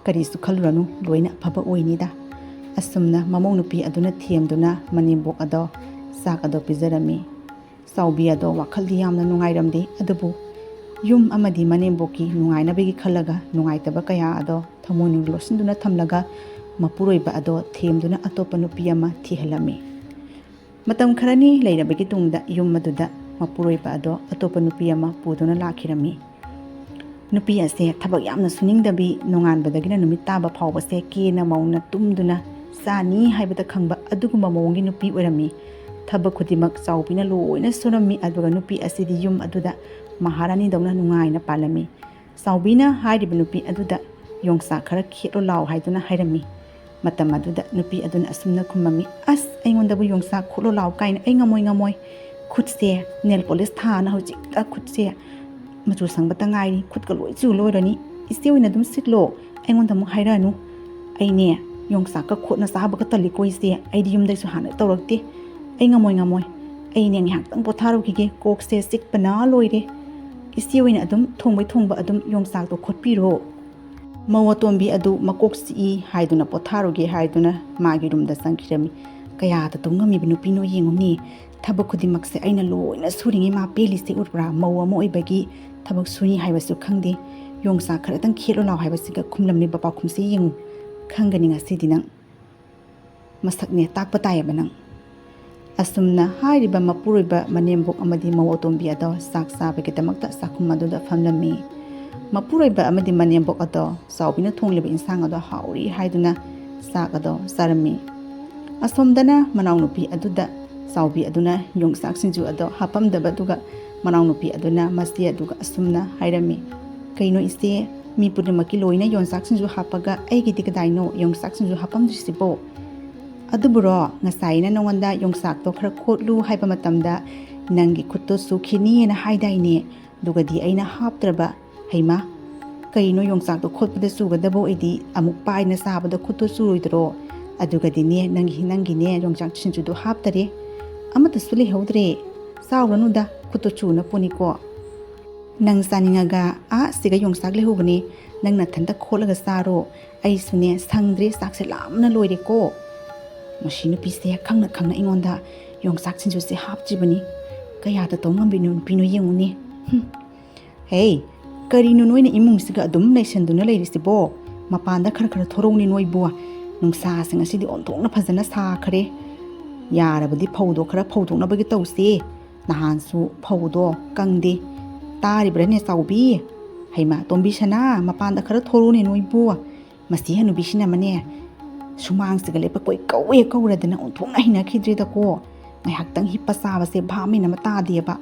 ꯀꯔꯤꯁꯨ ꯈꯜꯂꯨꯔꯅꯨ, ꯂꯣꯏꯅ ꯑꯐꯕ ꯑꯣꯏꯅꯤꯗ꯫ ꯑꯁꯨꯝꯅ ꯃꯃꯧ ꯅꯨꯄꯤ ꯑꯗꯨꯅ ꯊꯦꯝꯗꯨꯅ ꯃꯅꯦꯝꯕꯣꯛ ꯑꯗꯣ ꯆꯥꯛ ꯑꯗꯣ ꯄꯤꯖꯔꯝꯃꯤ꯫ ꯆꯥꯎꯕꯤ ꯑꯗꯣ ꯋꯥꯈꯜꯗꯤ ꯌꯥꯝꯅ ꯅꯨꯡꯉꯥꯏꯔꯝꯗꯦ, ꯑꯗꯨꯕꯨ ꯌꯨꯝ ꯑꯃꯗꯤ ꯃꯅꯦꯝꯕꯣꯛꯀꯤ ꯅꯨꯡꯉꯥꯏꯅꯕꯒꯤ ꯈꯜꯂꯒ ꯅꯨꯡꯉꯥꯏꯇꯕ ꯀꯌꯥ ꯑꯗꯣ ꯊꯃꯣꯏꯅꯨꯡ ꯂꯣꯠꯁꯤꯟꯗꯨꯅ ꯊꯝꯂꯒ ꯃꯄꯨꯔꯣꯏꯕ ꯑꯗꯣ ꯊꯦꯝꯗꯨꯅ ꯑꯇꯣꯞꯄ ꯅꯨꯄꯤ ꯑꯃ ꯊꯤꯍꯜꯂꯝꯃꯤ꯫ ꯃꯇꯝ ꯈꯔꯅꯤ ꯂꯩꯔꯕꯒꯤ ꯇꯨꯡꯗ ꯌꯨꯝ ꯑꯗꯨꯗ ꯃꯄꯨꯔꯣꯏꯕ ꯑꯗꯣ ꯑꯇꯣꯞꯄ ꯅꯨꯄꯤ ꯑꯃ ꯄꯨꯗꯨꯅ ꯂꯥꯛꯈꯤꯔꯝꯃꯤ꯫ ꯅꯨꯄꯤ ꯑꯁꯦ ꯊꯕꯛ ꯌꯥꯝꯅ ꯁꯨꯅꯤꯡꯗꯕꯤ, ꯅꯣꯡꯉꯥꯟꯕꯗꯒꯤꯅ ꯅꯨꯃꯤꯠ ꯇꯥꯕ ꯐꯥꯎꯕꯁꯦ ꯀꯦꯅ ꯃꯧꯅ ꯇꯨꯝꯗꯨꯅ ꯆꯥꯅꯤ ꯍꯥꯏꯕꯗ ꯈꯪꯕ ꯑꯗꯨꯒꯨꯝꯕ ꯃꯑꯣꯡꯒꯤ ꯅꯨꯄꯤ ꯑꯣꯏꯔꯝꯃꯤ꯫ ꯊꯕꯛ ꯈꯨꯗꯤꯡꯃꯛ ꯆꯥꯎꯕꯤꯅ ꯂꯣꯏꯅ ꯁꯨꯔꯝꯃꯤ, ꯑꯗꯨꯒ ꯅꯨꯄꯤ ꯑꯁꯤꯗꯤ ꯌꯨꯝ ꯑꯗꯨꯗ ꯃꯍꯥꯔꯥꯅꯤꯗꯧꯅ ꯅꯨꯡꯉꯥꯏꯅ ꯄꯥꯜꯂꯝꯃꯤ꯫ ꯆꯥꯎꯕꯤꯅ ꯍꯥꯏꯔꯤꯕ ꯅꯨꯄꯤ ꯑꯗꯨꯗ ꯌꯣꯡꯆꯥꯛ ꯈꯔ ꯈꯦꯠꯂꯣ ꯂꯥꯎ ꯍꯥꯏꯗꯨꯅ ꯍꯥꯏꯔꯝꯃꯤ꯫ ꯃꯇꯝ ꯑꯗꯨꯗ ꯅꯨꯄꯤ ꯑꯗꯨꯅ ꯑꯁꯨꯝꯅ ꯈꯨꯝꯃꯝꯃꯤ, "ꯑꯁ, ꯑꯩꯉꯣꯟꯗꯕꯨ ꯌꯣꯡꯆꯥꯛ ꯈꯣꯠꯂꯣ ꯂꯥꯎ ꯀꯥꯏꯅ, ꯑꯩ ꯉꯝꯃꯣꯏ, ꯉꯝꯃꯣꯏ꯫ ꯈꯨꯠꯁꯦ ꯅꯦꯜ ꯄꯣꯂꯤꯁ ꯊꯥꯅ ꯍꯧꯖꯤꯛꯇ ꯈꯨꯠꯁꯦ ꯃꯆꯨ ꯁꯪꯕꯇ ꯉꯥꯏꯔꯤ, ꯈꯨꯠꯀ ꯂꯣꯏ ꯆꯨ ꯂꯣꯏꯔꯅꯤ꯫ ꯏꯆꯦ ꯑꯣꯏꯅ ꯑꯗꯨꯝ ꯁꯤꯠꯂꯣ, ꯑꯩꯉꯣꯟꯗ ꯑꯃꯨꯛ ꯍꯥꯏꯔꯛꯑꯅꯨ꯫ ꯑꯩꯅꯦ ꯌꯣꯡꯆꯥꯛꯀ ꯈꯣꯠꯅ ꯆꯥꯕꯒ ꯇꯜꯂꯤꯀꯣ ꯏꯆꯦ, ꯑꯩꯗꯤ ꯌꯨꯝꯗꯩꯁꯨ ꯍꯥꯟꯅ ꯇꯧꯔꯛꯇꯦ꯫ ꯑꯩ ꯉꯝꯃꯣꯏ, ꯉꯝꯃꯣꯏ꯫ ꯑꯩꯅꯦ ꯉꯥꯏꯍꯥꯛꯇꯪ ꯄꯣꯊꯥꯔꯨꯈꯤꯒꯦ, ꯀꯣꯛꯁꯦ ꯆꯤꯛꯄꯅ ꯂꯣꯏꯔꯦ꯫ ꯏꯆꯦ ꯑꯣꯏꯅ ꯑꯗꯨꯝ ꯊꯣꯡꯕꯩ ꯊꯣꯡꯕ ꯑꯗꯨꯝ ꯌꯣꯡꯆꯥꯛꯇꯣ ꯈꯣꯠꯄꯤꯔꯣ"꯫ ꯃꯧ ꯑꯇꯣꯝꯕꯤ ꯑꯗꯨ ꯃꯀꯣꯛ ꯆꯤꯛꯏ ꯍꯥꯏꯗꯨꯅ ꯄꯣꯊꯥꯔꯨꯒꯦ ꯍꯥꯏꯗꯨꯅ ꯃꯥꯒꯤ ꯔꯨꯝꯗ ꯆꯪꯈꯤꯔꯝꯃꯤ꯫ ꯀꯌꯥꯗ ꯇꯨꯝꯉꯝꯃꯤꯕ ꯅꯨꯄꯤꯅꯣ ꯌꯦꯡꯉꯨꯅꯦ꯫ ꯊꯕꯛ ꯈꯨꯗꯤꯡꯃꯛꯁꯦ ꯑꯩꯅ ꯂꯣꯏꯅ ꯁꯨꯔꯤꯉꯩ ꯃꯥ ꯄꯦꯜꯂꯤꯁꯦ ꯎꯔꯕ꯭ꯔꯥ? ꯃꯧ ꯑꯃ ꯑꯣꯏꯕꯒꯤ ꯊꯕꯛ ꯁꯨꯅꯤ ꯍꯥꯏꯕꯁꯨ ꯈꯪꯗꯦ꯫ ꯌꯣꯡꯆꯥꯛ ꯈꯔꯇꯪ ꯈꯦꯠꯂꯨ ꯂꯥꯎ ꯍꯥꯏꯕꯁꯤꯒ ꯈꯨꯝꯂꯝꯂꯤꯕ ꯄꯥꯎꯈꯨꯝꯁꯦ ꯌꯦꯡꯉꯨ꯫ ꯈꯪꯒꯅꯤ ꯉꯁꯤꯗꯤ ꯅꯪ꯫ ꯃꯁꯛꯅꯦ ꯇꯥꯛꯄ ꯇꯥꯏꯌꯦꯕ ꯅꯪ꯫ ꯑꯁꯨꯝꯅ ꯍꯥꯏꯔꯤꯕ ꯃꯄꯨꯔꯣꯏꯕ ꯃꯅꯦꯝꯕꯣꯛ ꯑꯃꯗꯤ ꯃꯧ ꯑꯇꯣꯝꯕꯤ ꯑꯗꯣ ꯆꯥꯛ ꯆꯥꯕꯒꯤꯗꯃꯛꯇ ꯆꯥꯛꯈꯨꯝ ꯑꯗꯨꯗ ꯐꯝꯂꯝꯃꯤ꯫ ꯃꯄꯨꯔꯣꯏꯕ ꯑꯃꯗꯤ ꯃꯅꯦꯝꯕꯣꯛ ꯑꯗꯣ ꯆꯥꯎꯕꯤꯅ ꯊꯣꯡꯂꯤꯕ ꯏꯟꯁꯥꯡ ꯑꯗꯣ ꯍꯥꯎꯔꯤ ꯍꯥꯏꯗꯨꯅ ꯆꯥꯛ ꯑꯗꯣ ꯆꯥꯔꯝꯃꯤ꯫ ꯑꯁꯣꯝꯗꯅ ꯃꯅꯥꯎꯅꯨꯄꯤ ꯑꯗꯨꯗ ꯆꯥꯎꯕꯤ ꯑꯗꯨꯅ ꯌꯣꯡꯆꯥꯛ ꯁꯤꯡꯖꯨ ꯑꯗꯣ ꯍꯥꯞꯄꯝꯗꯕꯗꯨꯒ ꯃꯅꯥꯎꯅꯨꯄꯤ ꯑꯗꯨꯅ ꯃꯆꯦ ꯑꯗꯨꯒ ꯑꯁꯨꯝꯅ ꯍꯥꯏꯔꯝꯃꯤ, "ꯀꯩꯅꯣ ꯏꯆꯦ, ꯃꯤ ꯄꯨꯝꯅꯃꯛꯀꯤ ꯂꯣꯏꯅ ꯌꯣꯡꯆꯥꯛ ꯁꯤꯡꯖꯨ ꯍꯥꯞꯄꯒ ꯑꯩꯒꯤꯗꯤ ꯀꯗꯥꯏꯅꯣ ꯌꯣꯡꯆꯥꯛ ꯁꯤꯡꯖꯨ ꯍꯥꯞꯄꯝꯗ꯭ꯔꯤꯁꯤꯕꯣ?" "ꯑꯗꯨꯕꯨꯔꯣ, ꯉꯁꯥꯏ ꯑꯩꯅ ꯅꯉꯣꯟꯗ ꯌꯣꯡꯆꯥꯛꯇꯣ ꯈꯔ ꯈꯣꯠꯂꯨ ꯍꯥꯏꯕ ꯃꯇꯝꯗ ꯅꯪꯒꯤ ꯈꯨꯠꯇꯣ ꯆꯨꯈꯤꯅꯤꯅ ꯍꯥꯏꯗꯥꯏꯅꯦ? ꯑꯗꯨꯒꯗꯤ ꯑꯩꯅ ꯍꯥꯞꯇ꯭ꯔꯕ꯫ ꯍꯩꯃꯥ, ꯀꯩꯅꯣ ꯌꯣꯡꯆꯥꯛꯇꯣ ꯈꯣꯠꯄꯗ ꯆꯨꯒꯗꯕ ꯑꯣꯏꯗꯤ ꯑꯃꯨꯛ ꯄꯥꯏꯅ ꯆꯥꯕꯗ ꯈꯨꯠꯇꯣ ꯆꯨꯔꯣꯏꯗ꯭ꯔꯣ? ꯑꯗꯨꯒꯗꯤꯅꯦ ꯅꯪꯒꯤ, ꯅꯪꯒꯤꯅꯦ ꯌꯣꯡꯆꯥꯛ ꯁꯤꯡꯖꯨꯗꯣ ꯍꯥꯞꯇꯔꯦ꯫ ꯑꯃꯠꯇꯁꯨ ꯂꯩꯍꯧꯗ꯭ꯔꯦ꯫ ꯆꯥꯎꯔꯅꯨꯗ, ꯈꯨꯠꯇꯣ ꯆꯨꯅ ꯄꯣꯅꯤꯀꯣ꯫ ꯅꯪ ꯆꯥꯅꯤꯡꯉꯒ ꯑꯥ ꯁꯤꯒ ꯌꯣꯡꯆꯥꯛ ꯂꯩꯍꯧꯕꯅꯦ, ꯅꯪ ꯅꯊꯟꯇ ꯈꯣꯠꯂꯒ ꯆꯥꯔꯣ꯫ ꯑꯩꯁꯨꯅꯦ ꯁꯪꯗ꯭ꯔꯦ, ꯆꯥꯛꯁꯦ ꯂꯥꯝꯅ ꯂꯣꯏꯔꯦꯀꯣ"꯫ ꯃꯁꯤ ꯅꯨꯄꯤꯁꯦ ꯈꯪꯅ ꯈꯪꯅ ꯑꯩꯉꯣꯟꯗ ꯌꯣꯡꯆꯥꯛ ꯁꯤꯡꯖꯨꯁꯦ ꯍꯥꯞꯇ꯭ꯔꯤꯕꯅꯤ꯫ ꯀꯌꯥꯗ ꯇꯧ ꯉꯝꯕꯤ ꯅꯨꯄꯤꯅꯣ ꯌꯦꯡꯉꯨꯅꯦ꯫ ꯍꯨꯝ꯫ ꯍꯦ, ꯀꯔꯤꯅꯣ ꯅꯣꯏꯅ ꯏꯃꯨꯡꯁꯤꯒ ꯑꯗꯨꯝ ꯂꯩꯁꯟꯗꯨꯅ ꯂꯩꯔꯤꯁꯤꯕꯣ? ꯃꯄꯥꯟꯗ ꯈꯔ ꯈꯔ ꯊꯣꯔꯛꯎꯅꯦ ꯅꯣꯏꯕꯨ꯫ ꯅꯨꯡꯁꯥꯁꯦ ꯉꯁꯤꯗꯤ ꯑꯣꯟꯊꯣꯛꯅ ꯐꯖꯅ ꯁꯥꯈ꯭ꯔꯦ꯫ ꯌꯥꯔꯕꯗꯤ ꯐꯧꯗꯣ ꯈꯔ ꯐꯧꯗꯣꯛꯅꯕꯒꯤ ꯇꯧꯁꯦ꯫ ꯅꯍꯥꯟꯁꯨ ꯐꯧꯗꯣ ꯀꯪꯗꯦ꯫ ꯇꯥꯔꯤꯕ꯭ꯔꯥꯅꯦ ꯆꯥꯎꯕꯤ? ꯍꯩꯃꯥ, ꯇꯣꯝꯕꯤ ꯁꯅꯥ, ꯃꯄꯥꯟꯗ ꯈꯔ ꯊꯣꯔꯛꯎꯅꯦ ꯅꯣꯏꯕꯨ꯫ ꯃꯁꯤ ꯍꯅꯨꯕꯤꯁꯤꯅ ꯑꯃꯅꯦ, ꯁꯨꯃꯥꯡꯁꯤꯒ ꯂꯦꯞꯄ ꯀꯣꯏ ꯀꯧꯋꯦ ꯀꯧꯔꯗꯅ ꯑꯣꯟꯊꯣꯛꯅ ꯍꯩꯅꯈꯤꯗ꯭ꯔꯦꯗꯀꯣ꯫ ꯉꯥꯏꯍꯥꯛꯇꯪ ꯍꯤꯞꯄ ꯆꯥꯕꯁꯦ ꯚꯥꯞ ꯃꯦꯟ ꯑꯃ ꯇꯥꯗꯦꯕ꯫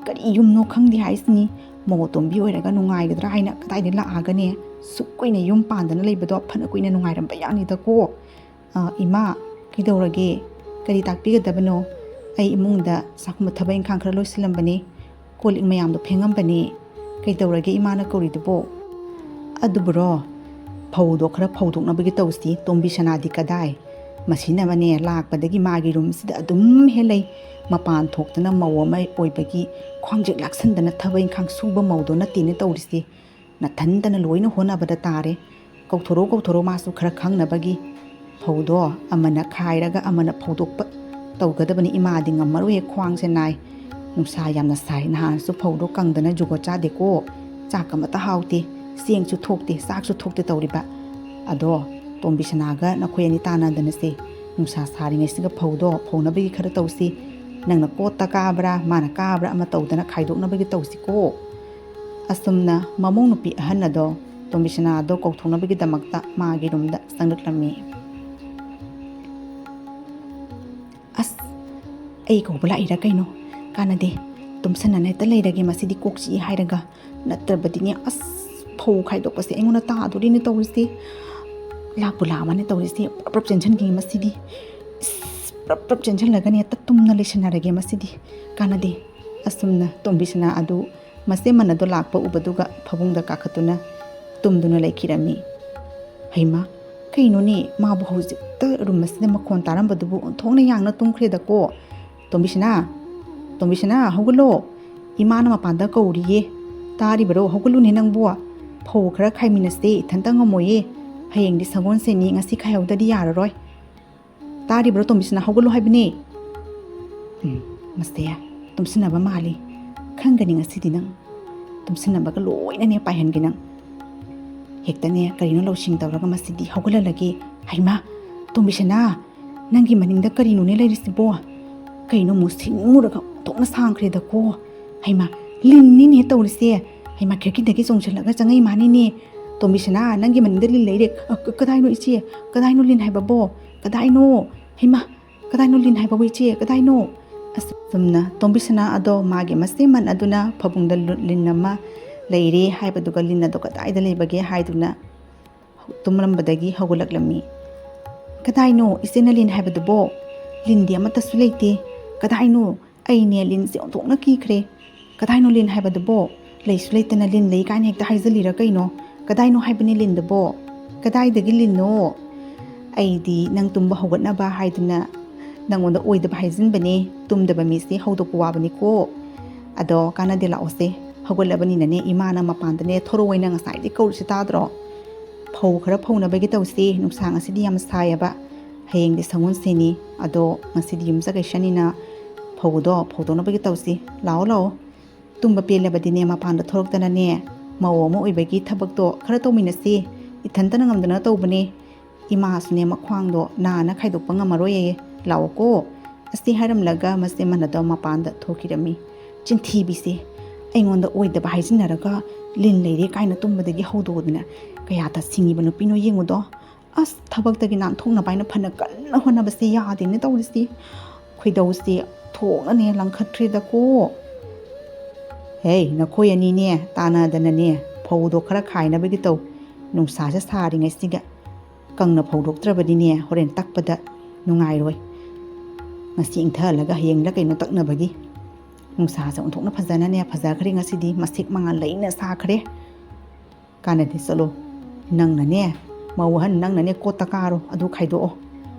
ꯀꯔꯤ ꯌꯨꯝꯅꯣ ꯈꯪꯗꯦ ꯍꯥꯏꯁꯤꯅꯤ꯫ ꯃꯧ ꯑꯇꯣꯝꯕꯤ ꯑꯣꯏꯔꯒ ꯅꯨꯡꯉꯥꯏꯒꯗ꯭ꯔꯥ ꯍꯥꯏꯅ ꯀꯗꯥꯏꯗ ꯂꯥꯛꯑꯒꯅꯦ? ꯁꯨꯛ ꯀꯨꯏꯅ ꯌꯨꯝ ꯄꯥꯟꯗꯅ ꯂꯩꯕꯗꯣ ꯐꯅ ꯀꯨꯏꯅ ꯅꯨꯡꯉꯥꯏꯔꯝꯕ ꯌꯥꯅꯤꯗꯀꯣ꯫ "ꯑ, ꯏꯃꯥ, ꯀꯩꯗꯧꯔꯒꯦ? ꯀꯔꯤ ꯇꯥꯛꯄꯤꯒꯗꯕꯅꯣ? ꯑꯩ ꯏꯃꯨꯡꯗ ꯆꯥꯛꯈꯨꯝꯗ ꯊꯕꯛ ꯏꯪꯈꯥꯡ ꯈꯔ ꯂꯣꯏꯁꯤꯜꯂꯝꯕꯅꯤ꯫ ꯀꯣꯜ ꯂꯤꯛ ꯃꯌꯥꯝꯗꯣ ꯐꯦꯡꯉꯝꯕꯅꯤ꯫ ꯀꯩꯗꯧꯔꯒꯦ ꯏꯃꯥꯅ ꯀꯧꯔꯤꯗꯨꯕꯣ?" "ꯑꯗꯨꯕꯨꯔꯣ, ꯐꯧꯗꯣ ꯈꯔ ꯐꯧꯗꯣꯛꯅꯕꯒꯤ ꯇꯧꯁꯤ꯫ ꯇꯣꯝꯕꯤ ꯁꯅꯥꯗꯤ ꯀꯗꯥꯏ? ꯃꯁꯤꯅ ꯑꯃꯅꯦ ꯂꯥꯛꯄꯗꯒꯤ ꯃꯥꯒꯤ ꯔꯨꯝꯁꯤꯗ ꯑꯗꯨꯝ ꯍꯦꯜꯂꯩ꯫ ꯃꯄꯥꯟ ꯊꯣꯛꯇꯅ ꯃꯧ ꯑꯃ ꯑꯣꯏꯕꯒꯤ ꯈ꯭ꯋꯥꯡꯖꯦꯛ ꯂꯥꯛꯁꯟꯗꯅ ꯊꯕꯛ ꯏꯪꯈꯥꯡ ꯁꯨꯕ ꯃꯧꯗꯣ ꯅꯠꯇꯦꯅꯦ ꯇꯧꯔꯤꯁꯤ꯫ ꯅꯊꯟꯇꯅ ꯂꯣꯏꯅ ꯍꯣꯠꯅꯕꯗ ꯇꯥꯔꯦ꯫ ꯀꯧꯊꯣꯔꯛꯎ, ꯀꯧꯊꯣꯔꯛꯎ, ꯃꯥꯁꯨ ꯈꯔ ꯈꯪꯅꯕꯒꯤ꯫ ꯐꯧꯗꯣ ꯑꯃꯅ ꯈꯥꯏꯔꯒ ꯑꯃꯅ ꯐꯧꯗꯣꯛꯄ ꯇꯧꯒꯗꯕꯅꯤ꯫ ꯏꯃꯥꯗꯤ ꯉꯝꯃꯔꯣꯏꯍꯦ, ꯈ꯭ꯋꯥꯡꯁꯦ ꯅꯥꯏ꯫ ꯅꯨꯡꯁꯥ ꯌꯥꯝꯅ ꯁꯥꯏ꯫ ꯅꯍꯥꯟꯁꯨ ꯐꯧꯗꯣ ꯀꯪꯗꯅ ꯖꯨꯒꯣꯠ ꯆꯥꯗꯦꯀꯣ꯫ ꯆꯥꯛ ꯑꯃꯠꯇ ꯍꯥꯎꯇꯦ, ꯆꯦꯡꯁꯨ ꯊꯣꯛꯇꯦ, ꯆꯥꯛꯁꯨ ꯊꯣꯛꯇꯦ ꯇꯧꯔꯤꯕ꯫ ꯑꯗꯣ ꯇꯣꯝꯕꯤ ꯁꯅꯥꯒ ꯅꯈꯣꯏ ꯑꯅꯤ ꯇꯥꯟꯅꯗꯅꯁꯦ, ꯅꯨꯡꯁꯥ ꯁꯥꯔꯤꯉꯩꯁꯤꯒ ꯐꯧꯗꯣ ꯐꯧꯅꯕꯒꯤ ꯈꯔ ꯇꯧꯁꯤ꯫ ꯅꯪꯅ ꯀꯣꯠꯇ ꯀꯥꯕ꯭ꯔꯥ, ꯃꯥꯅ ꯀꯥꯕ꯭ꯔꯥ ꯑꯃ ꯇꯧꯗꯅ ꯈꯥꯏꯗꯣꯛꯅꯕꯒꯤ ꯇꯧꯁꯤꯀꯣ꯫ ꯑꯁꯨꯝꯅ ꯃꯃꯧ ꯅꯨꯄꯤ ꯑꯍꯟ ꯑꯗꯣ ꯇꯣꯝꯕꯤꯁꯅꯥ ꯑꯗꯣ ꯀꯧꯊꯣꯛꯅꯕꯒꯤꯗꯃꯛꯇ ꯃꯥꯒꯤ ꯔꯨꯝꯗ ꯆꯪꯂꯛꯂꯝꯃꯤ꯫ "ꯑꯁ, ꯑꯩ ꯀꯧꯕ ꯂꯥꯛꯏꯔꯥ ꯀꯩꯅꯣ? ꯀꯥꯟꯅꯗꯦ, ꯇꯨꯝꯁꯟꯅꯅ ꯍꯦꯛꯇ ꯂꯩꯔꯒꯦ ꯃꯁꯤꯗꯤ, ꯀꯣꯛ ꯆꯤꯛꯏ ꯍꯥꯏꯔꯒ꯫ ꯅꯠꯇ꯭ꯔꯕꯗꯤꯅꯦ, ꯑꯁ, ꯐꯧ ꯈꯥꯏꯗꯣꯛꯄꯁꯦ ꯑꯩꯉꯣꯟꯗ ꯇꯥꯗꯣꯔꯤꯅꯦ ꯇꯧꯔꯤꯁꯦ꯫ ꯂꯥꯛꯄꯨ ꯂꯥꯛꯑꯃꯅꯦ ꯇꯧꯔꯤꯁꯦ, ꯄ꯭ꯔꯞ ꯄ꯭ꯔꯞ ꯆꯦꯟꯁꯤꯟꯈꯤꯒꯦ ꯃꯁꯤꯗꯤ꯫ ꯏꯁ, ꯄ꯭ꯔꯞ ꯄ꯭ꯔꯞ ꯆꯦꯟꯁꯤꯜꯂꯒꯅꯦ ꯍꯦꯛꯇ ꯇꯨꯝꯅ ꯂꯩꯁꯟꯅꯔꯒꯦ ꯃꯁꯤꯗꯤ꯫ ꯀꯥꯟꯅꯗꯦ꯫" ꯑꯁꯨꯝꯅ ꯇꯣꯝꯕꯤꯁꯅꯥ ꯑꯗꯨ ꯃꯆꯦ ꯃꯟ ꯑꯗꯣ ꯂꯥꯛꯄ ꯎꯕꯗꯨꯒ ꯐꯃꯨꯡꯗ ꯀꯥꯈꯠꯇꯨꯅ ꯇꯨꯝꯗꯨꯅ ꯂꯩꯈꯤꯔꯝꯃꯤ꯫ "ꯍꯩꯃꯥ, ꯀꯩꯅꯣꯅꯦ, ꯃꯥꯕꯨ ꯍꯧꯖꯤꯛꯇ ꯔꯨꯝ ꯑꯁꯤꯗ ꯃꯈꯣꯟ ꯇꯥꯔꯝꯕꯗꯨꯕꯨ ꯑꯣꯟꯊꯣꯛꯅ ꯌꯥꯡꯅ ꯇꯨꯝꯈ꯭ꯔꯦꯗꯀꯣ꯫ ꯇꯣꯝꯕꯤꯁꯅꯥ, ꯇꯣꯝꯕꯤꯁꯅꯥ, ꯍꯧꯒꯠꯂꯣ꯫ ꯏꯃꯥꯅ ꯃꯄꯥꯟꯗ ꯀꯧꯔꯤꯌꯦ꯫ ꯇꯥꯔꯤꯕꯔꯣ? ꯍꯧꯒꯠꯂꯨꯅꯦ ꯅꯪꯕꯨ꯫ ꯐꯧ ꯈꯔ ꯈꯥꯏꯃꯤꯟꯅꯁꯦ, ꯏꯊꯟꯇ ꯉꯝꯃꯣꯏꯌꯦ꯫ ꯍꯌꯦꯡꯗꯤ ꯁꯒꯣꯜꯁꯦꯟꯅꯤ, ꯉꯁꯤ ꯈꯥꯏꯍꯧꯗꯗꯤ ꯌꯥꯔꯔꯣꯏ꯫ ꯇꯥꯔꯤꯕ꯭ꯔꯣ ꯇꯣꯝꯕꯤꯁꯅꯥ? ꯍꯧꯒꯠꯂꯣ ꯍꯥꯏꯕꯅꯦ꯫" ꯎꯝ, ꯃꯁꯦ ꯇꯨꯝꯁꯤꯟꯅꯕ ꯃꯥꯜꯂꯤ꯫ ꯈꯪꯒꯅꯤ ꯉꯁꯤꯗꯤ ꯅꯪ꯫ ꯇꯨꯝꯁꯤꯟꯅꯕꯒ ꯂꯣꯏꯅꯅꯦ ꯄꯥꯏꯍꯟꯒꯦ ꯅꯪ꯫ ꯍꯦꯛꯇꯅꯦ ꯀꯔꯤꯅꯣ ꯂꯧꯁꯤꯡ ꯇꯧꯔꯒ ꯃꯁꯤꯗꯤ ꯍꯧꯒꯠꯍꯜꯂꯒꯦ꯫ ꯍꯩꯃꯥ, ꯇꯣꯝꯕꯤꯁꯅꯥ, ꯅꯪꯒꯤ ꯃꯅꯤꯡꯗ ꯀꯔꯤꯅꯣꯅꯦ ꯂꯩꯔꯤꯁꯤꯕꯣ? ꯀꯩꯅꯣ ꯃꯨꯁꯤꯟ ꯃꯨꯔꯒ ꯑꯣꯟꯊꯣꯛꯅ ꯁꯥꯡꯈ꯭ꯔꯦꯗꯀꯣ꯫ ꯍꯩꯃꯥ, ꯂꯤꯟꯅꯤꯅꯦ ꯇꯧꯔꯤꯁꯦ꯫ ꯍꯩꯃꯥ, ꯈꯤꯔꯀꯤꯗꯒꯤ ꯆꯣꯡꯁꯤꯜꯂꯒ ꯆꯪꯉꯛꯏ ꯃꯥꯅꯤꯅꯦ꯫ ꯇꯣꯝꯕꯤꯁꯅꯥ, ꯅꯪꯒꯤ ꯃꯅꯤꯡꯗ ꯂꯤꯟ ꯂꯩꯔꯦ꯫ ꯑ, ꯀ-, ꯀꯗꯥꯏꯅꯣ ꯏꯆꯦ? ꯀꯗꯥꯏꯅꯣ ꯂꯤꯟ ꯍꯥꯏꯕꯕꯣ? ꯀꯗꯥꯏꯅꯣ? ꯍꯩꯃꯥ, ꯀꯗꯥꯏꯅꯣ ꯂꯤꯟ ꯍꯥꯏꯕꯕꯨ ꯏꯆꯦ? ꯀꯗꯥꯏꯅꯣ? ꯑꯁ, ꯆꯨꯝꯅ ꯇꯣꯝꯕꯤꯁꯅꯥ ꯑꯗꯣ ꯃꯥꯒꯤ ꯃꯁꯦꯃꯟ ꯑꯗꯨꯅ ꯐꯃꯨꯡꯗ ꯂꯨ-, ꯂꯤꯟ ꯑꯃ ꯂꯩꯔꯦ ꯍꯥꯏꯕꯗꯨꯒ ꯂꯤꯟ ꯑꯗꯣ ꯀꯗꯥꯏꯗ ꯂꯩꯕꯒꯦ ꯍꯥꯏꯗꯨꯅ ꯇꯨꯝꯂꯝꯕꯗꯒꯤ ꯍꯧꯒꯠꯂꯛꯂꯝꯃꯤ꯫ "ꯀꯗꯥꯏꯅꯣ ꯏꯆꯦꯅ ꯂꯤꯟ ꯍꯥꯏꯕꯗꯨꯕꯣ? ꯂꯤꯟꯗꯤ ꯑꯃꯠꯇꯁꯨ ꯂꯩꯇꯦ꯫ ꯀꯗꯥꯏꯅꯣ? ꯑꯩꯅꯦ ꯂꯤꯟꯁꯦ ꯑꯣꯟꯊꯣꯛꯅ ꯀꯤꯈ꯭ꯔꯦ꯫ ꯀꯗꯥꯏꯅꯣ ꯂꯤꯟ ꯍꯥꯏꯕꯗꯨꯕꯣ? ꯂꯩꯁꯨ ꯂꯩꯇꯅ ꯂꯤꯟ ꯂꯩ ꯀꯥꯏꯅ ꯍꯦꯛꯇ ꯍꯥꯏꯖꯜꯂꯤꯔ ꯀꯩꯅꯣ? ꯀꯗꯥꯏꯅꯣ ꯍꯥꯏꯕꯅꯤ ꯂꯤꯟꯗꯨꯕꯣ? ꯀꯗꯥꯏꯗꯒꯤ ꯂꯤꯟꯅꯣ? ꯑꯩꯗꯤ ꯅꯪ ꯇꯨꯝꯕ ꯍꯧꯒꯠꯅꯕ ꯍꯥꯏꯗꯨꯅ ꯅꯪꯉꯣꯟꯗ ꯑꯣꯏꯗꯕ ꯍꯥꯏꯖꯤꯟꯕꯅꯦ꯫ ꯇꯨꯝꯗꯕ ꯃꯤꯁꯦ ꯍꯧꯗꯣꯛꯄ ꯋꯥꯕꯅꯤꯀꯣ꯫ ꯑꯗꯣ ꯀꯥꯟꯅꯗꯦ, ꯂꯥꯛꯑꯣꯁꯦ꯫ ꯍꯧꯒꯠꯂꯕꯅꯤꯅꯅꯦ ꯏꯃꯥꯅ ꯃꯄꯥꯟꯗꯅꯦ ꯊꯣꯔꯛꯑꯣꯏꯅ ꯉꯁꯥꯏꯗꯩ ꯀꯧꯔꯤꯁꯦ ꯇꯥꯗ꯭ꯔꯣ? ꯐꯧ ꯈꯔ ꯐꯧꯅꯕꯒꯤ ꯇꯧꯁꯦ꯫ ꯅꯨꯡꯁꯥ ꯉꯁꯤꯗꯤ ꯌꯥꯝ ꯁꯥꯏꯌꯦꯕ꯫ ꯍꯌꯦꯡꯗꯤ ꯁꯒꯣꯜꯁꯦꯟꯅꯤ꯫ ꯑꯗꯣ ꯉꯁꯤꯗꯤ ꯌꯨꯝꯁꯀꯩꯁꯅꯤꯅ ꯐꯧꯗꯣ ꯐꯧꯗꯣꯛꯅꯕꯒꯤ ꯇꯧꯁꯤ꯫ ꯂꯥꯛꯑꯣ, ꯂꯥꯛꯑꯣ꯫ ꯇꯨꯝꯕ ꯄꯦꯜꯂꯕꯗꯤꯅꯦ ꯃꯄꯥꯟꯗ ꯊꯣꯔꯛꯇꯅꯅꯦ ꯃꯧ ꯑꯃ ꯑꯣꯏꯕꯒꯤ ꯊꯕꯛꯇꯣ ꯈꯔ ꯇꯧꯃꯤꯟꯅꯁꯤ꯫ ꯏꯊꯟꯇꯅ ꯉꯝꯗꯅ ꯇꯧꯕꯅꯦ꯫ ꯏꯃꯥꯁꯨꯅꯦ ꯃꯈ꯭ꯋꯥꯡꯗꯣ ꯅꯥꯅ ꯈꯥꯏꯗꯣꯛꯄ ꯉꯝꯃꯔꯣꯏꯌꯦ꯫ ꯂꯥꯛꯑꯣꯀꯣ꯫ ꯑꯁꯤ ꯍꯥꯏꯔꯝꯂꯒ ꯃꯆꯦ ꯃꯟ ꯑꯗꯣ ꯃꯄꯥꯟꯗ ꯊꯣꯛꯈꯤꯔꯝꯃꯤ꯫ ꯆꯤꯟꯊꯤꯕꯤꯁꯦ, ꯑꯩꯉꯣꯟꯗ ꯑꯣꯏꯗꯕ ꯍꯥꯏꯖꯤꯟꯅꯔꯒ ꯂꯤꯟ ꯂꯩꯔꯦ ꯀꯥꯏꯅ ꯇꯨꯝꯕꯗꯒꯤ ꯍꯧꯗꯣꯛꯑꯗꯅ ꯀꯌꯥꯗ ꯁꯤꯡꯉꯤꯕ ꯅꯨꯄꯤꯅꯣ ꯌꯦꯡꯉꯨꯗꯣ꯫ ꯑꯁ, ꯊꯕꯛꯇꯒꯤ ꯅꯥꯟꯊꯣꯛꯅꯕ ꯍꯥꯏꯅ ꯐꯅ ꯀꯟꯅ ꯍꯣꯠꯅꯕꯁꯦ ꯌꯥꯗꯦꯅꯦ ꯇꯧꯔꯤꯁꯤ꯫ ꯈꯣꯏꯗꯧꯁꯦ ꯊꯣꯛꯅꯅꯦ ꯂꯪꯈꯠꯈ꯭ꯔꯦꯗꯀꯣ꯫ ꯍꯦ, ꯅꯈꯣꯏ ꯑꯅꯤꯅꯦ ꯇꯥꯟꯅꯗꯅꯅꯦ ꯐꯧꯗꯣ ꯈꯔ ꯈꯥꯏꯅꯕꯒꯤ ꯇꯧ꯫ ꯅꯨꯡꯁꯥꯁꯦ ꯁꯥꯔꯤꯉꯩꯁꯤꯒ ꯀꯪꯅ ꯐꯧꯗꯣꯛꯇ꯭ꯔꯕꯗꯤꯅꯦ ꯍꯣꯔꯦꯟ ꯇꯛꯄꯗ ꯅꯨꯡꯉꯥꯏꯔꯣꯏ꯫ ꯉꯁꯤ ꯏꯪꯊꯍꯜꯂꯒ ꯍꯌꯦꯡꯂ ꯀꯩꯅꯣ ꯇꯛꯅꯕꯒꯤ꯫ ꯅꯨꯡꯁꯥꯁꯦ ꯑꯣꯟꯊꯣꯛꯅ ꯐꯖꯅꯅꯦ ꯐꯖꯈ꯭ꯔꯦ ꯉꯁꯤꯗꯤ꯫ ꯃꯁꯦꯛ ꯃꯉꯥꯜ ꯂꯩꯅ ꯁꯥꯈ꯭ꯔꯦ꯫ ꯀꯥꯟꯅꯗꯦ, ꯆꯠꯂꯣ꯫ ꯅꯪꯅꯅꯦ, ꯃꯧ ꯑꯍꯟ, ꯅꯪꯅꯅꯦ ꯀꯣꯠꯇ ꯀꯥꯔꯣ, ꯑꯗꯨ ꯈꯥꯏꯗꯣꯛꯑꯣ꯫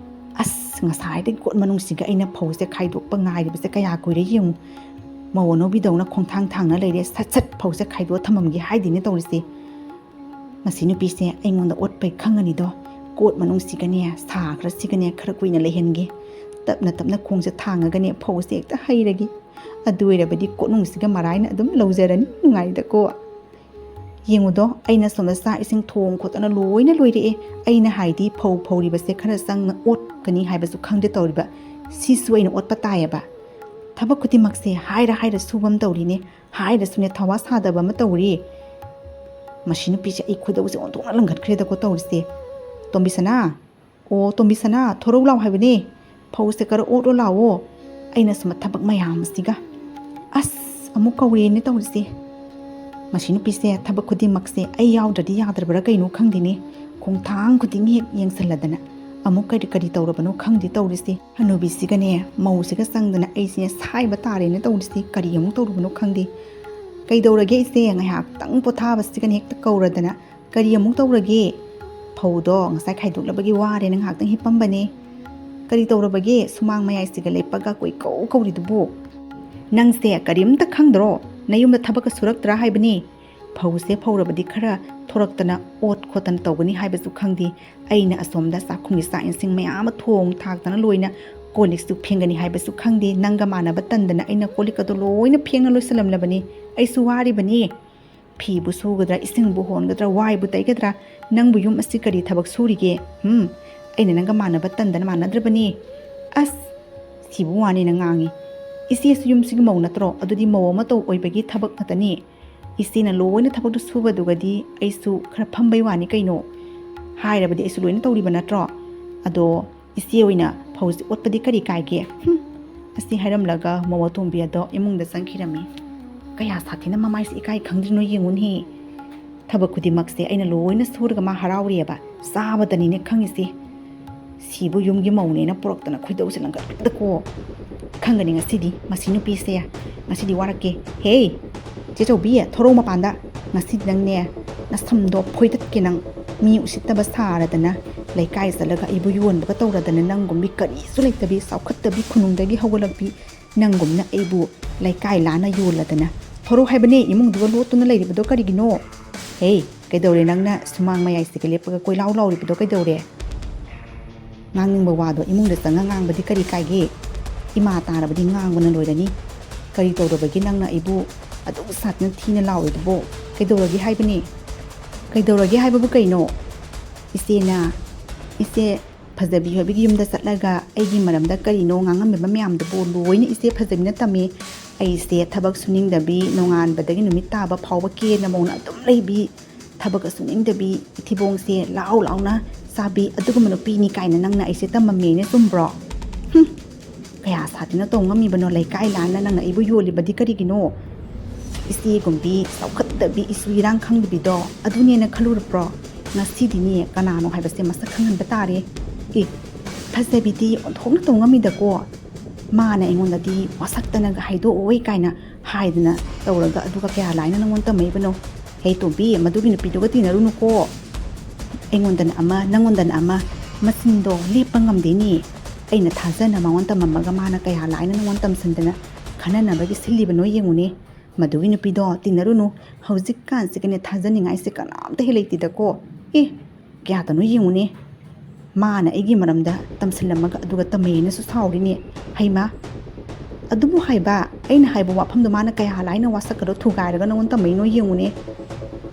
ꯑꯁ, ꯉꯁꯥꯏꯗꯒꯤ ꯀꯣꯠ ꯃꯅꯨꯡꯁꯤꯒ ꯑꯩꯅ ꯐꯧꯁꯦ ꯈꯥꯏꯗꯣꯛꯄ ꯉꯥꯏꯔꯤꯕꯁꯦ ꯀꯌꯥ ꯀꯨꯏꯔꯦ ꯌꯦꯡꯉꯨ꯫ ꯃꯧ ꯑꯅꯧꯕꯤꯗꯧꯅ ꯈꯣꯡꯊꯥꯡ ꯊꯥꯡꯅ ꯂꯩꯔꯦ꯫ ꯁꯠ ꯁꯠ ꯐꯧꯁꯦ ꯈꯥꯏꯗꯣꯛꯑ ꯊꯝꯃꯝꯒꯦ ꯍꯥꯏꯗꯦꯅꯦ ꯇꯧꯔꯤꯁꯦ꯫ ꯃꯁꯤ ꯅꯨꯄꯤꯁꯦ ꯑꯩꯉꯣꯟꯗ ꯑꯣꯠꯄꯩ ꯈꯪꯉꯅꯤꯗꯣ꯫ ꯀꯣꯠ ꯃꯅꯨꯡꯁꯤꯒꯅꯦ, ꯁꯥꯈ꯭ꯔꯁꯤꯒꯅꯦ ꯈꯔ ꯀꯨꯏꯅ ꯂꯩꯍꯟꯒꯦ꯫ ꯇꯞꯅ ꯇꯞꯅ ꯈꯣꯡꯁꯦ ꯊꯥꯡꯉꯒꯅꯦ ꯐꯧꯁꯦ ꯍꯦꯛꯇ ꯍꯩꯔꯒꯦ꯫ ꯑꯗꯨ ꯑꯣꯏꯔꯕꯗꯤ ꯀꯣꯅꯨꯡꯁꯤꯒ ꯃꯔꯥꯏꯅ ꯑꯗꯨꯝ ꯂꯧꯖꯔꯅꯤ, ꯅꯨꯡꯉꯥꯏꯗꯀꯣ꯫ ꯌꯦꯡꯉꯨꯗꯣ, ꯑꯩꯅ ꯁꯣꯝꯗ ꯆꯥꯛ ꯏꯁꯤꯡ ꯊꯣꯡ ꯈꯣꯠꯇꯅ ꯂꯣꯏꯅ ꯂꯣꯏꯔꯛꯑꯦ꯫ ꯑꯩꯅ ꯍꯥꯏꯗꯤ ꯐꯧ ꯐꯧꯔꯤꯕꯁꯦ ꯈꯔ ꯆꯪꯅ ꯑꯣꯠꯀꯅꯤ ꯍꯥꯏꯕꯁꯨ ꯈꯪꯗꯦ ꯇꯧꯔꯤꯕ꯫ ꯁꯤꯁꯨ ꯑꯩꯅ ꯑꯣꯠꯄ ꯇꯥꯏꯌꯦꯕ꯫ ꯊꯕꯛ ꯈꯨꯗꯤꯡꯃꯛꯁꯦ ꯍꯥꯏꯔ ꯍꯥꯏꯔ ꯁꯨꯕ ꯑꯃ ꯇꯧꯔꯤꯅꯦ, ꯍꯥꯏꯔꯁꯨꯅꯦ ꯊꯋꯥ ꯁꯥꯗꯕ ꯑꯃ ꯇꯧꯔꯤ꯫ ꯃꯁꯤ ꯅꯨꯄꯤꯁꯦ ꯑꯩ ꯈꯣꯏꯗꯧꯁꯦ ꯑꯣꯟꯊꯣꯛꯅ ꯂꯪꯈꯠꯈ꯭ꯔꯦꯗꯀꯣ ꯇꯧꯔꯤꯁꯦ꯫ ꯇꯣꯝꯕꯤꯁꯅꯥ, ꯑꯣ ꯇꯣꯝꯕꯤꯁꯅꯥ, ꯊꯣꯔꯧ ꯂꯥꯎ ꯍꯥꯏꯕꯅꯦ꯫ ꯐꯧꯁꯦ ꯈꯔ ꯑꯣꯠꯂꯣ ꯂꯥꯎꯑꯣ꯫ ꯑꯩꯅ ꯁꯨꯝ ꯊꯕꯛ ꯃꯌꯥꯝ ꯑꯁꯤꯒ꯫ ꯑꯁ, ꯑꯃꯨꯛ ꯀꯧꯔꯦꯅꯦ ꯇꯧꯔꯤꯁꯦ꯫ ꯃꯁꯤ ꯅꯨꯄꯤꯁꯦ ꯊꯕꯛ ꯈꯨꯗꯤꯡꯃꯛꯁꯦ ꯑꯩ ꯌꯥꯎꯗ꯭ꯔꯗꯤ ꯌꯥꯗ꯭ꯔꯕ꯭ꯔꯥ ꯀꯩꯅꯣ ꯈꯪꯗꯦꯅꯦ꯫ ꯈꯣꯡꯊꯥꯡ ꯈꯨꯗꯤꯡꯒꯤ ꯍꯦꯛ ꯌꯦꯡꯁꯜꯂꯗꯅ ꯑꯃꯨꯛ ꯀꯔꯤ ꯀꯔꯤ ꯇꯧꯔꯕꯅꯣ ꯈꯪꯗꯦ ꯇꯧꯔꯤꯁꯦ꯫ ꯍꯅꯨꯕꯤꯁꯤꯒꯅꯦ ꯃꯧꯁꯤꯒ ꯆꯪꯗꯅ ꯑꯩꯁꯤꯅꯦ ꯁꯥꯏꯕ ꯇꯥꯔꯦꯅꯦ ꯇꯧꯔꯤꯁꯦ꯫ ꯀꯔꯤ ꯑꯃꯨꯛ ꯇꯧꯔꯨꯕꯅꯣ ꯈꯪꯗꯦ꯫ ꯀꯩꯗꯧꯔꯒꯦ ꯏꯆꯦ? ꯉꯥꯏꯍꯥꯛꯇꯪ ꯄꯣꯊꯥꯕꯁꯤꯒꯅꯦ ꯍꯦꯛꯇ ꯀꯧꯔꯗꯅ꯫ ꯀꯔꯤ ꯑꯃꯨꯛ ꯇꯧꯔꯒꯦ? ꯐꯧꯗꯣ ꯉꯁꯥꯏ ꯈꯥꯏꯗꯣꯛꯂꯕꯒꯤ ꯋꯥꯔꯦꯅ ꯉꯥꯏꯍꯥꯛꯇꯪ ꯍꯤꯞꯄꯝꯕꯅꯦ꯫ ꯀꯔꯤ ꯇꯧꯔꯕꯒꯦ? ꯁꯨꯃꯥꯡ ꯃꯌꯥꯏꯁꯤꯒ ꯂꯦꯞꯄꯒ ꯀꯣꯏꯀꯧ ꯀꯧꯔꯤꯗꯨꯕꯨ? ꯅꯪꯁꯦ ꯀꯔꯤꯝꯇ ꯈꯪꯗ꯭ꯔꯣ? ꯅꯌꯨꯝꯗ ꯊꯕꯛꯀ ꯁꯨꯔꯛꯇ꯭ꯔꯥ ꯍꯥꯏꯕꯅꯤ? ꯐꯧꯁꯦ ꯐꯧꯔꯕꯗꯤ ꯈꯔ ꯊꯣꯔꯛꯇꯅ ꯑꯣꯠ ꯈꯣꯠꯇꯅ ꯇꯧꯒꯅꯤ ꯍꯥꯏꯕꯁꯨ ꯈꯪꯗꯦ꯫ ꯑꯩꯅ ꯑꯁꯣꯝꯗ ꯆꯥꯛꯈꯨꯝꯒꯤ ꯆꯥꯛ ꯏꯟꯁꯤꯡ ꯃꯌꯥꯝ ꯑꯃ ꯊꯣꯡ ꯊꯥꯛꯇꯅ ꯂꯣꯏꯅ ꯀꯣꯜ ꯂꯤꯛꯁꯨ ꯐꯦꯡꯒꯅꯤ ꯍꯥꯏꯕꯁꯨ ꯈꯪꯗꯦ꯫ ꯅꯪꯒ ꯃꯥꯟꯅꯕ ꯇꯟꯗꯅ ꯑꯩꯅ ꯀꯣꯜ ꯂꯤꯛꯀꯗꯣ ꯂꯣꯏꯅ ꯐꯦꯡꯅ ꯂꯣꯏꯁꯤꯜꯂꯝꯂꯕꯅꯤ꯫ ꯑꯩꯁꯨ ꯋꯥꯔꯤꯕꯅꯤ꯫ ꯐꯤꯕꯨ ꯁꯨꯒꯗ꯭ꯔꯥ, ꯏꯁꯤꯡꯕꯨ ꯍꯣꯟꯒꯗ꯭ꯔꯥ, ꯋꯥꯏꯕꯨ ꯇꯩꯒꯗ꯭ꯔꯥ? ꯅꯪꯕꯨ ꯌꯨꯝ ꯑꯁꯤ ꯀꯔꯤ ꯊꯕꯛ ꯁꯨꯔꯤꯒꯦ? ꯍꯨꯝ? ꯑꯩꯅ ꯅꯪꯒ ꯃꯥꯟꯅꯕ ꯇꯟꯗꯅ ꯃꯥꯟꯅꯗ꯭ꯔꯕꯅꯤ꯫ ꯑꯁ! ꯁꯤꯕꯨ ꯋꯥꯅꯦꯅ ꯉꯥꯡꯉꯤ꯫ ꯏꯆꯦꯁꯨ ꯌꯨꯝꯁꯤꯒꯤ ꯃꯧ ꯅꯠꯇ꯭ꯔꯣ? ꯑꯗꯨꯗꯤ ꯃꯧ ꯑꯃꯇ ꯑꯣꯏꯕꯒꯤ ꯊꯕꯛ ꯉꯥꯛꯇꯅꯤ꯫ ꯏꯆꯦꯅ ꯂꯣꯏꯅ ꯊꯕꯛꯇꯨ ꯁꯨꯕꯗꯨꯒꯗꯤ ꯑꯩꯁꯨ ꯈꯔ ꯐꯝꯕꯩ ꯋꯥꯅꯤ ꯀꯩꯅꯣ꯫ ꯍꯥꯏꯔꯕꯗꯤ ꯑꯩꯁꯨ ꯂꯣꯏꯅ ꯇꯧꯔꯤꯕ ꯅꯠꯇ꯭ꯔꯣ? ꯑꯗꯣ ꯏꯆꯦ ꯑꯣꯏꯅ ꯐꯧꯁꯦ ꯑꯣꯠꯄꯗꯤ ꯀꯔꯤ ꯀꯥꯏꯒꯦ? ꯍꯨꯝ꯫ ꯑꯁꯤ ꯍꯥꯏꯔꯝꯂꯒ ꯃꯧ ꯑꯇꯣꯝꯕꯤ ꯑꯗꯣ ꯏꯃꯨꯡꯗ ꯆꯪꯈꯤꯔꯝꯃꯤ꯫ ꯀꯌꯥ ꯁꯥꯊꯤꯅ ꯃꯃꯥꯏꯁꯦ ꯏꯀꯥꯏ ꯈꯪꯗ꯭ꯔꯤꯅꯣ ꯌꯦꯡꯉꯨꯅꯦꯍꯦ꯫ ꯊꯕꯛ ꯈꯨꯗꯤꯡꯃꯛꯁꯦ ꯑꯩꯅ ꯂꯣꯏꯅ ꯁꯨꯔꯒ ꯃꯥ ꯍꯔꯥꯎꯔꯤꯑꯕ꯫ ꯆꯥꯕꯗꯅꯤꯅꯦ ꯈꯪꯉꯤꯁꯦ꯫ ꯁꯤꯕꯨ ꯌꯨꯝꯒꯤ ꯃꯧꯅꯦꯅ ꯄꯨꯔꯛꯇꯅ ꯈꯣꯏꯗꯧꯁꯦ ꯂꯪꯒꯠꯇꯀꯣ꯫ ꯈꯪꯒꯅꯤ ꯉꯁꯤꯗꯤ ꯃꯁꯤ ꯅꯨꯄꯤꯁꯦ꯫ ꯉꯁꯤꯗꯤ ꯋꯥꯔꯛꯀꯦ꯫ ꯍꯦ, ꯆꯦ ꯆꯧꯕꯤ, ꯊꯣꯔꯧ ꯃꯄꯥꯟꯗ꯫ ꯉꯁꯤꯗꯤ ꯅꯪꯅꯦ, ꯅꯁꯝꯗꯣ ꯐꯣꯏꯗꯠꯀꯦ ꯅꯪ꯫ ꯃꯤ ꯎꯁꯤꯠꯇꯕ ꯁꯥꯔꯗꯅ ꯂꯩꯀꯥꯏ ꯆꯠꯂꯒ ꯑꯩꯕꯨ ꯌꯣꯟꯕꯒ ꯇꯧꯔꯗꯅ ꯅꯪꯒꯨꯝꯕꯤ ꯀꯔꯤꯁꯨ ꯂꯩꯇꯕꯤ, ꯆꯥꯎꯈꯠꯇꯕꯤ, ꯈꯨꯅꯨꯡꯗꯒꯤ ꯍꯧꯒꯠꯂꯛꯄꯤ ꯅꯪꯒꯨꯝꯅ ꯑꯩꯕꯨ ꯂꯩꯀꯥꯏ ꯂꯥꯟꯅ ꯌꯣꯜꯂꯗꯅ꯫ ꯊꯣꯔꯧ ꯍꯥꯏꯕꯅꯦ, ꯏꯃꯨꯡꯗꯨꯒ ꯂꯣꯠꯇꯨꯅ ꯂꯩꯔꯤꯕꯗꯣ ꯀꯔꯤꯒꯤꯅꯣ? ꯍꯦ, ꯀꯩꯗꯧꯔꯦ ꯅꯪꯅ ꯁꯨꯃꯥꯡ ꯃꯌꯥꯏꯁꯤꯗ ꯂꯦꯞꯄꯒ ꯀꯣꯏꯂꯥꯎ ꯂꯥꯎꯔꯤꯕꯗꯣ ꯀꯩꯗꯧꯔꯦ? ꯉꯥꯡꯅꯤꯡꯕ ꯋꯥꯗꯣ ꯏꯃꯨꯡꯗ ꯆꯪꯉ ꯉꯥꯡꯕꯗꯤ ꯀꯔꯤ ꯀꯥꯏꯒꯦ? ꯏꯃꯥ ꯇꯥꯔꯕꯗꯤ ꯉꯥꯡꯕꯅ ꯂꯣꯏꯔꯅꯤ꯫ ꯀꯔꯤ ꯇꯧꯔꯕꯒꯦ ꯅꯪꯅ ꯑꯩꯕꯨ ꯑꯗꯨꯛ ꯁꯥꯊꯤꯅ ꯊꯤꯅ ꯂꯥꯎꯔꯤꯗꯨꯕꯣ? ꯀꯩꯗꯧꯔꯒꯦ ꯍꯥꯏꯕꯅꯤ? ꯀꯩꯗꯧꯔꯒꯦ ꯍꯥꯏꯕꯕꯨ ꯀꯩꯅꯣ? ꯏꯆꯦꯅ, ꯏꯆꯦ ꯐꯖꯕꯤ ꯍꯣꯏꯒꯤ ꯌꯨꯝꯗ ꯆꯠꯂꯒ ꯑꯩꯒꯤ ꯃꯔꯝꯗ ꯀꯔꯤꯅꯣ ꯉꯥꯡꯉꯝꯃꯤꯕ ꯃꯌꯥꯝꯗꯨꯕꯨ ꯂꯣꯏꯅ ꯏꯆꯦ ꯐꯖꯕꯤꯅ ꯇꯝꯃꯤ꯫ ꯑꯩꯁꯦ ꯊꯕꯛ ꯁꯨꯅꯤꯡꯗꯕꯤ, ꯅꯣꯡꯉꯥꯟꯕꯗꯒꯤ ꯅꯨꯃꯤꯠ ꯇꯥꯕ ꯐꯥꯎꯕ ꯀꯦꯅ ꯃꯧꯅ ꯑꯗꯨꯝ ꯂꯩꯕꯤ, ꯊꯕꯛꯀ ꯁꯨꯅꯤꯡꯗꯕꯤ, ꯏꯊꯤꯕꯣꯡꯁꯦ ꯂꯥꯎ ꯂꯥꯎꯅ ꯆꯥꯕꯤ, ꯑꯗꯨꯒꯨꯝꯕ ꯅꯨꯄꯤꯅꯤ ꯀꯥꯏꯅ ꯅꯪꯅ ꯑꯩꯁꯦ ꯇꯝꯃꯝꯃꯦꯅ ꯆꯨꯝꯕ꯭ꯔꯣ? ꯍꯨꯝ, ꯀꯌꯥ ꯁꯥꯊꯤꯅ ꯇꯧ ꯉꯝꯃꯤꯕꯅꯣ ꯂꯩꯀꯥꯏ ꯂꯥꯟꯅ ꯅꯪꯅ ꯑꯩꯕꯨ ꯌꯣꯜꯂꯤꯕꯗꯤ ꯀꯔꯤꯒꯤꯅꯣ? ꯏꯆꯦꯒꯨꯝꯕꯤ, ꯆꯥꯎꯈꯠꯇꯕꯤ, ꯏꯁꯨ ꯏꯔꯥꯡ ꯈꯪꯗꯕꯤꯗꯣ ꯑꯗꯨꯅꯦꯅ ꯈꯜꯂꯨꯔꯕ꯭ꯔꯣ? ꯉꯁꯤꯗꯤꯅꯦ ꯀꯅꯥꯅꯣ ꯍꯥꯏꯕꯁꯦ ꯃꯁꯛ ꯈꯪꯍꯟꯕ ꯇꯥꯔꯦ꯫ ꯑꯦ, ꯐꯖꯕꯤꯗꯤ ꯑꯣꯟꯊꯣꯛꯅ ꯇꯧ ꯉꯝꯃꯤꯗꯀꯣ꯫ ꯃꯥꯅ ꯑꯩꯉꯣꯟꯗꯗꯤ ꯋꯥꯁꯛꯇꯅꯒ ꯍꯥꯏꯗꯣꯛꯑꯣꯏ ꯀꯥꯏꯅ ꯍꯥꯏꯗꯅ ꯇꯧꯔꯒ ꯑꯗꯨꯒ ꯀꯌꯥ ꯂꯥꯏꯅ ꯅꯪꯉꯣꯟꯗ ꯇꯝꯃꯛꯏꯕꯅꯣ? ꯍꯦ ꯇꯣꯝꯕꯤ, ꯃꯗꯨꯒꯤ ꯅꯨꯄꯤꯗꯨꯒ ꯇꯤꯟꯅꯔꯨꯅꯨꯀꯣ꯫ ꯑꯩꯉꯣꯟꯗꯅ ꯑꯃ, ꯅꯪꯉꯣꯟꯗꯅ ꯑꯃ, ꯃꯆꯤꯟꯗꯣ ꯂꯦꯞꯄ ꯉꯝꯗꯦꯅꯦ꯫ ꯑꯩꯅ ꯊꯥꯖꯅ ꯃꯉꯣꯟ ꯇꯝꯃꯝꯃꯒ ꯃꯥꯅ ꯀꯌꯥ ꯂꯥꯏꯅ ꯅꯪꯉꯣꯟ ꯇꯝꯁꯤꯟꯗꯅ ꯈꯟꯅꯅꯕꯒꯤ ꯁꯤꯜꯂꯤꯕꯅꯣ ꯌꯦꯡꯉꯨꯅꯦ꯫ ꯃꯗꯨꯒꯤ ꯅꯨꯄꯤꯗꯣ ꯇꯤꯟꯅꯔꯨꯅꯨ꯫ ꯍꯧꯖꯤꯛꯀꯥꯟꯁꯤꯒꯅꯦ ꯊꯥꯖꯅꯤꯡꯉꯥꯏꯁꯦ ꯀꯅꯥꯝꯇ ꯍꯦꯛ ꯂꯩꯇꯦꯗꯀꯣ꯫ ꯑꯦ, ꯀꯌꯥꯗꯅꯣ ꯌꯦꯡꯉꯨꯅꯦ꯫ ꯃꯥꯅ ꯑꯩꯒꯤ ꯃꯔꯝꯗ ꯇꯝꯁꯤꯜꯂꯝꯃꯒ ꯑꯗꯨꯒ ꯇꯝꯃꯦꯅꯁꯨ ꯁꯥꯎꯔꯤꯅꯦ꯫ ꯍꯩꯃꯥ! ꯑꯗꯨꯕꯨ ꯍꯥꯏꯕ, ꯑꯩꯅ ꯍꯥꯏꯕ ꯋꯥꯐꯝꯗꯣ ꯃꯥꯅ ꯀꯌꯥ ꯂꯥꯏꯅ ꯋꯥꯁꯛꯀꯗꯣ ꯊꯨꯒꯥꯏꯔꯒ ꯅꯉꯣꯟ ꯇꯝꯃꯛꯏꯅꯣ ꯌꯦꯡꯉꯨꯅꯦ꯫